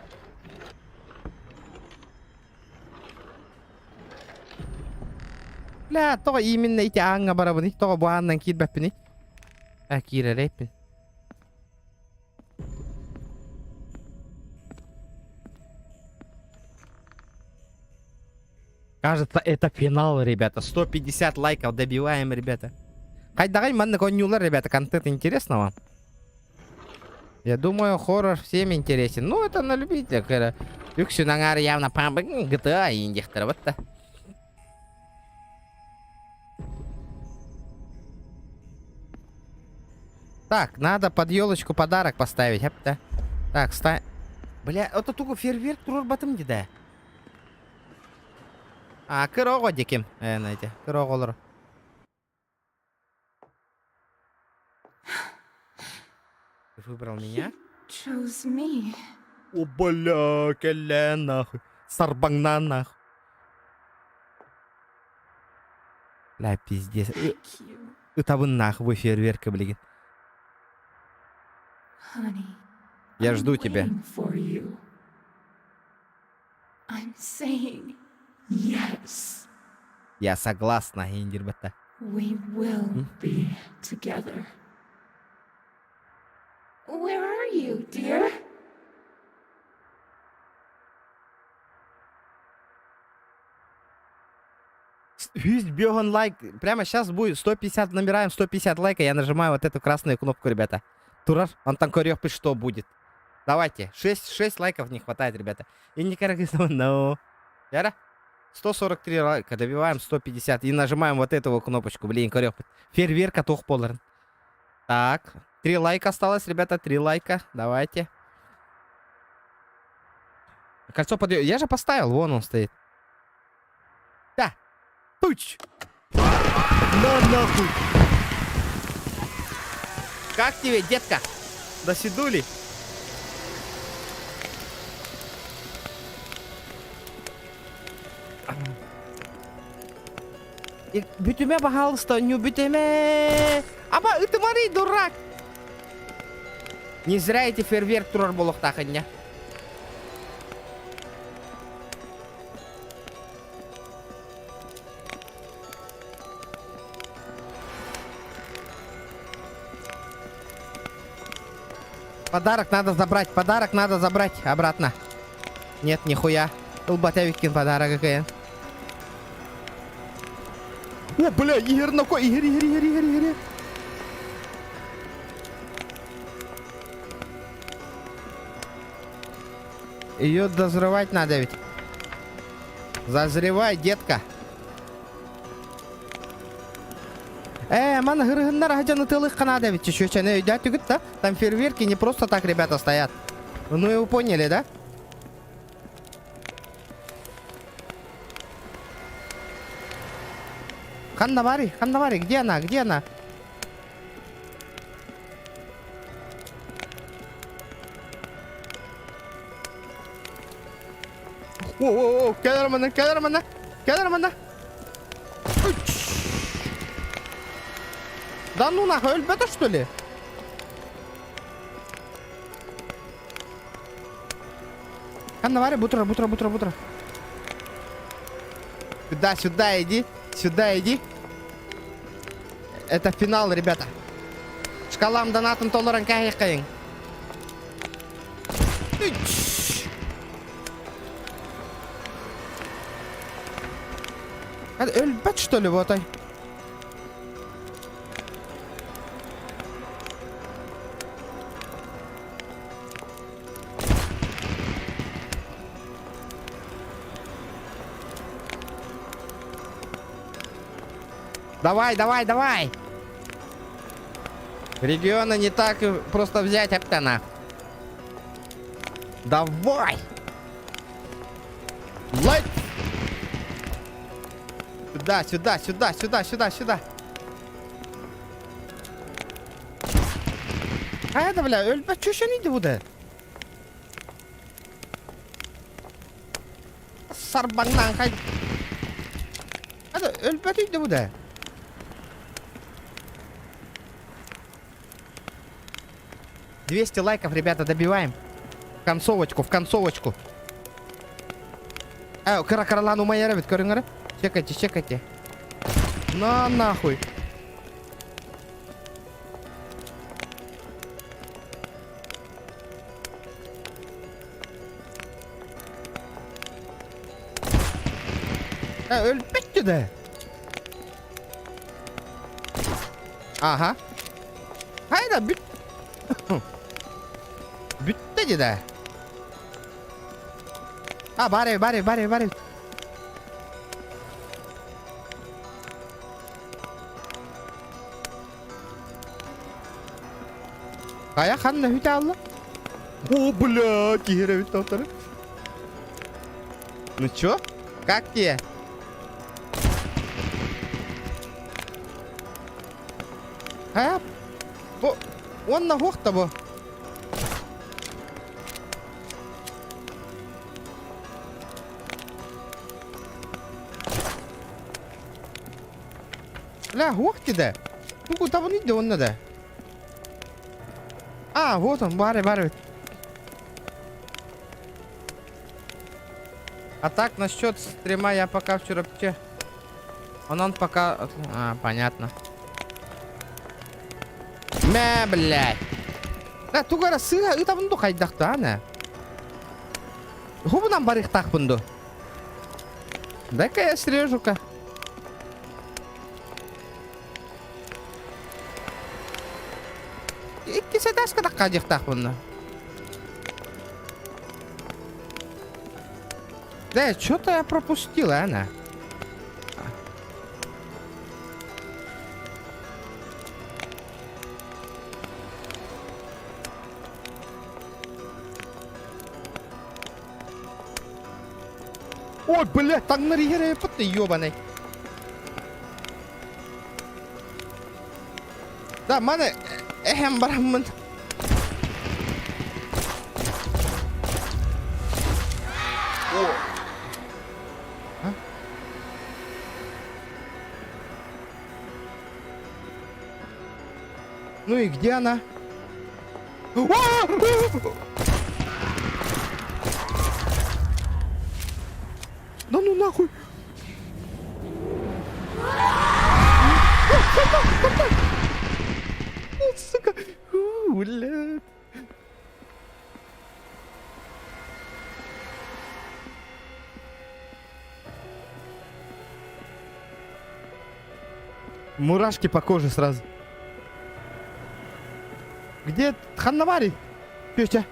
Бля, тоҕо именно ити ааҥҥа барабыный? Тоҕо бу аанынан киирбэппиний? А, киирэрээппин. Кажется, это финал, ребята. 150 лайков добиваем, ребята. Хайдаҕый маннык оонньуулар, ребята, контент интересно вам? Я думаю, хоррор всем интересен. Ну, это на любителя, когда үксүн аҥаар явно GTA индихтер вот Так, надо под елочку подарок поставить. Хепта. Так, ста... Бля, это только фейерверк туруорбатым дии да. А, кыра оҕо диким. Э, знаете, кыра оҕолор. Ты выбрал меня? Chose me. О, бля, кэллэ нахуй. Сарбаҥнаан нахуй. Бля, пиздец. Thank you, Ытабын нахуй фейерверка, блин. honey. Я I'm жду тебя. waiting for you. I'm saying yes. Я согласна, Индирбата. We will be together. Where are you, dear? Бегон лайк. Прямо сейчас будет 150, набираем 150 лайка. Я нажимаю вот эту красную кнопку, ребята. Турар, он там корёх что будет. Давайте. 6, 6 лайков не хватает, ребята. И не no. Яра? 143 лайка, добиваем 150. И нажимаем вот эту вот кнопочку. Блин, корёх. Фейерверка туох буолар. Так. 3 лайка осталось, ребята. 3 лайка. Давайте. Кольцо под... Я же поставил, вон он стоит. Да. Туч. На нахуй. Как тебе, детка? До сидули? Бүтүмэ, пожалуйста, не бүтүмэ. Аба, ытымарый, дурак. Не зря эти фейерверк турар буолуохтаах инньэ. Подарок надо забрать, подарок надо забрать обратно. Нет, нихуя. Ылбат эбиккин подарок кыйын. О, бля, иһэр ноко, иһэр, иһэр, иһэр, иһэр, иһэр. Ее дозревать надо ведь. Зазревай, детка. Э, маны хырыһыннар аһдьан ытыалык надо ведь чүчүөчэни өйдөөтүгүт да? Там фейерверки не просто так ребята стоят. Ну и вы поняли, да? Ханна Вари, Ханна Вари, где она, где она? О, кэлэр манна, кэлэр манна, кэлэр манна. Да ну нахуй, өлбөтө что ли? Ханна Варя, бутра, бутра, бутра, бутра. Сюда, сюда иди, сюда иди. Это финал, ребята. Шкалам донатом толорон кайыкайын. Өлбөт что ли вот ай? Давай, давай, давай! Региона не так просто взять, Аптана. Давай! Лайт! Сюда, сюда, сюда, сюда, сюда, сюда. Хайа да бля, өлбөт чөшөнүйді бұды. Сарбаңнан хай... Hadi өлбөтүйді бұды. 200 лайков, ребята, добиваем. В концовочку, в концовочку. Э, кыра кыралаан умайар эбит, көрүҥ эрэ. Чекайте, чекайте. На нахуй. Э, өлбөттү да. Ага. Хайда бүт. Бүттэ дии да. А, баар баар баар баар. Хайа ханна хүтэ алла? О, бля, киһи тоқтары. Ну чё? Как тебе? Хайа, бу уонна хуох да бу? Бля, хуох да. Тугу табын иде онна да. А, вот он, бары, бары. А так, насчет стрима я пока вчера пче. Он, он пока... А, понятно. Мә, блядь. Да, тугара сыга ытабын ду хайдахты, ана. Хубунан барыхтахпын ду. Дай-ка я срежу-ка. Иккис этажка такка Да, что-то я пропустила, она. Ой, блядь, таҥнары иһэр ты ёбаный. Да, маны эһэм бараммын. О. А? Ну и где она? Да ну нахуй! Сука! Блядь! Мурашки по коже сразу. Где Ханнавари? Петя.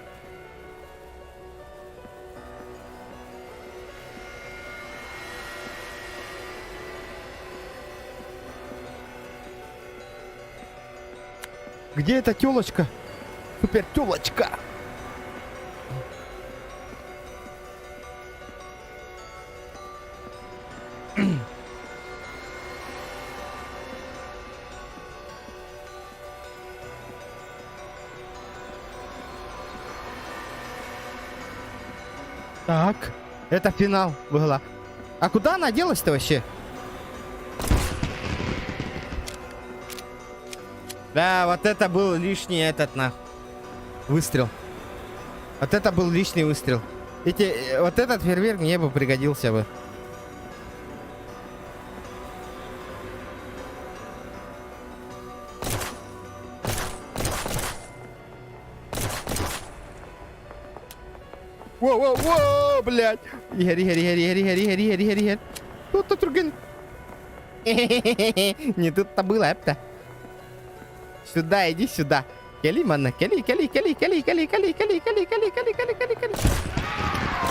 Где эта телочка? Супер телочка. Так, это финал была. А куда она делась-то вообще? Да, вот это был лишний этот на выстрел. Вот это был лишний выстрел. Эти, вот этот фейерверк мне бы пригодился бы. Воу-воу-воу, блядь. Иһэр, иһэр, иһэр, иһэр, иһэр, иһэр, иһэр, иһэр, иһэр. Тут тут түргэн. Не тут-то было, это. Сюда, иди сюда. Кэлий манна, кэлий, кэлий, кэлий, кэлий, кэлий, кэлий, кэлий, кэлий, кэлий, кэлий, кэлий, кэлий, кэлий.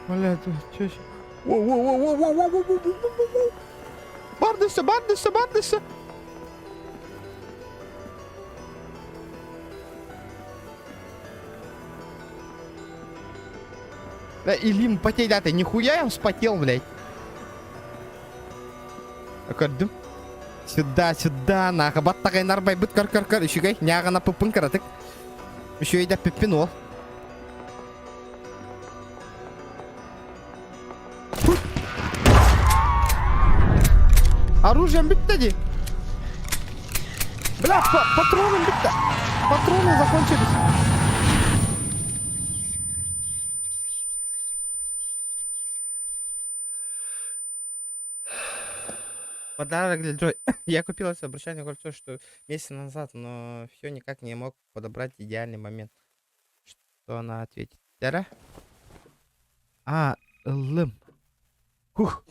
Бля, чё Воу-воу-воу-воу-воу-воу-воу-воу-воу-воу. Бардыша, бардыша, бардыша. Да, Илим потей, да ты, нихуя я вспотел, блядь. Көрдүм. Сюда, сюда, нахуй. Баттагай нарбай быт көр көр көр. Үчүгэй, ньааҕына пыппын кыратык. Үчүгэй да пиппин ол. Оружием бүттэ дии. Бля, патроным бүттэ. Патроны закончились. Подарок для Джой. Я купила себе обручальное кольцо, что месяц назад, но все никак не мог подобрать идеальный момент. Что она ответит? Тара? А, ыллым. Хух.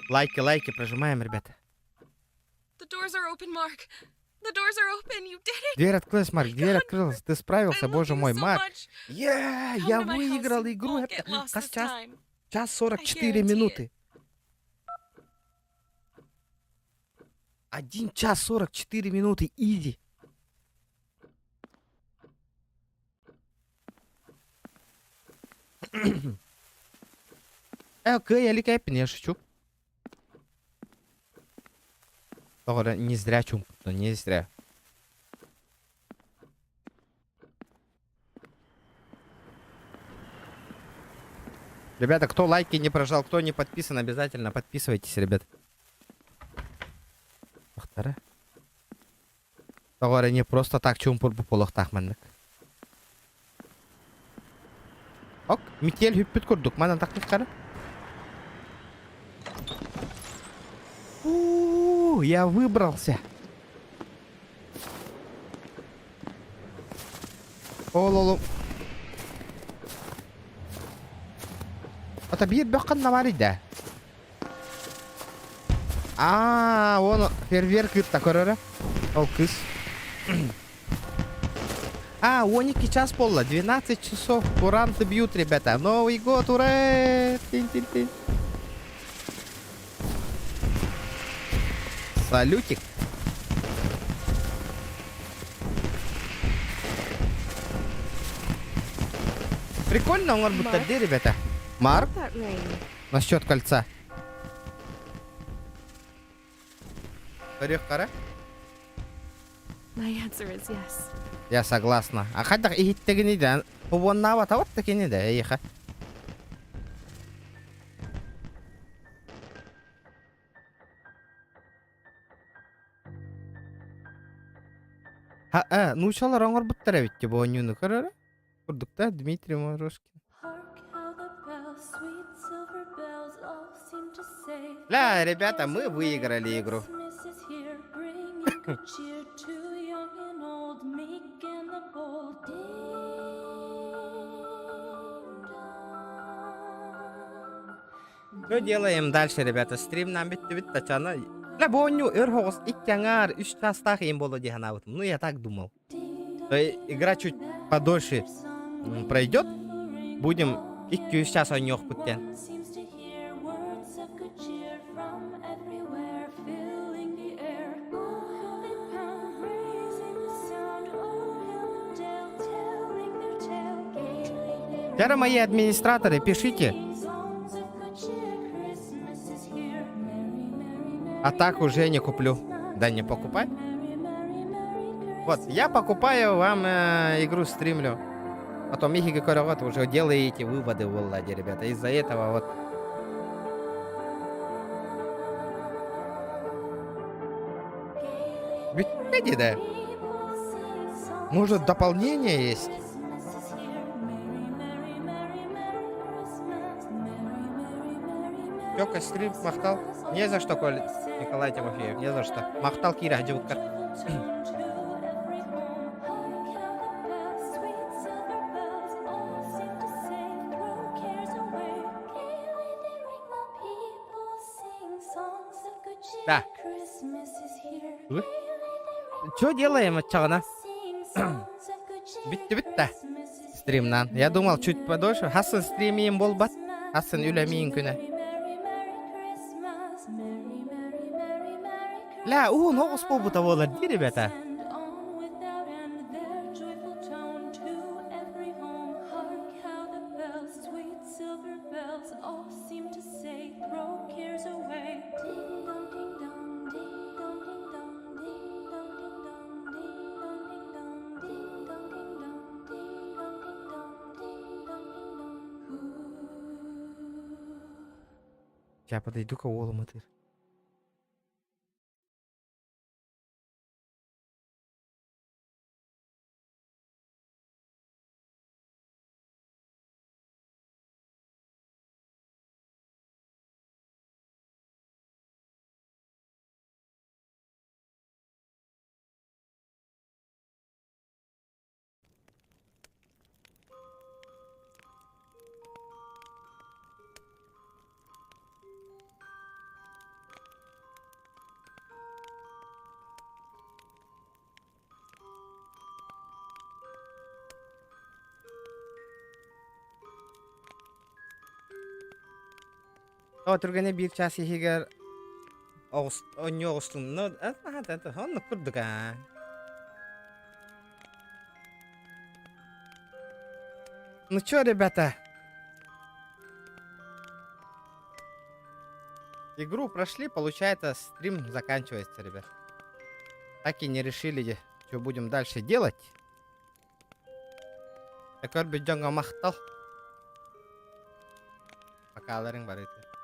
Лайки, лайки прожимаем, ребята. The doors are open, Mark. The doors are open. You did it. Дверь открылась, Марк, дверь открылась. Ты I справился, love боже you мой, so Марк. much. Yeah, Come я to my house. выиграл You игру. won't Это get lost час, this time. час 44 I guarantee it. минуты. 1 час 44 минуты. Иди. Окей, я ликайпин, я шучу. Тоҕо не зря чуҥкутту, не зря. Ребята, кто лайки не прожал, кто не подписан, обязательно подписывайтесь, ребят. Ахтара. Тоҕо не просто так чуҥкур буолуохтаах маннык. Ок, метель бүппүт курдук. Манан тактыктары. У, я выбрался. Ол-ол. Ата биир бөх ханна баар да. А, он фейерверк кытта көрөрө. Ол кыыс. А, 12 час буолла, 12 часов. Куранты бьют, ребята. Новый год, ура! Тин-тин-тин. Салютик. Прикольно он будто где, ребята? Марк? That ring. Насчет кольца. Орех кара? My answer is yes. Я согласна. А хайдах иһиттэгиний да? Уоннаабат ават кини да, эйиэхэ. Ха, э, нууччалар оҥорбуттар эбит бу оонньууну көрөрө. Курдук да Дмитрий Морошкин. Hark how the bells, sweet silver bells, all seem to say, Ля, ребята, мы выиграли игру. Christmas is here, bringing good cheer to young and old, meek and the bold. Что делаем дальше, ребята? Стримнаан бүттүбүт Татьяна. Бля, бу оонньуу өр соҕус икки аҥаар, үс чаастаах иһин буолуо дии санаабытым. Ну, я так думал. То игра чуть подольше пройдет. Будем икки-үс час оонньуохпут диэн. Дорогие мои администраторы, пишите. А так уже не куплю. Да не покупай. Вот, я покупаю вам э, игру стримлю. Потом Михи вот уже делаете выводы в Владе, ребята. Из-за этого вот. Ведь да? Может, дополнение есть? Лёка, стрим, махтал. Не за что, Коль, Николай Тимофеев, не за что. Махтал Кира, дівка. Да. Что делаем отчаҕына? Бүттү бүттэ. Стримнан. Я думал, чуть подольше. Хасын стримиин буолбат. Хасын үлэмиин күнэ. Ля, уун оҕус буолбута буолар дии, ребята. Сейчас подойду-ка уолум ытыыр. Оо, түргэнэ биир чаас иһигэр оҕус оонньуу оҕустум. Ну, оннук курдук аа. Ну чё, ребята? Игру прошли, получается, стрим заканчивается, ребят. Так и не решили, что будем дальше делать. Көрбүт дьоҥҥо махтал. Покаларыҥ барыта.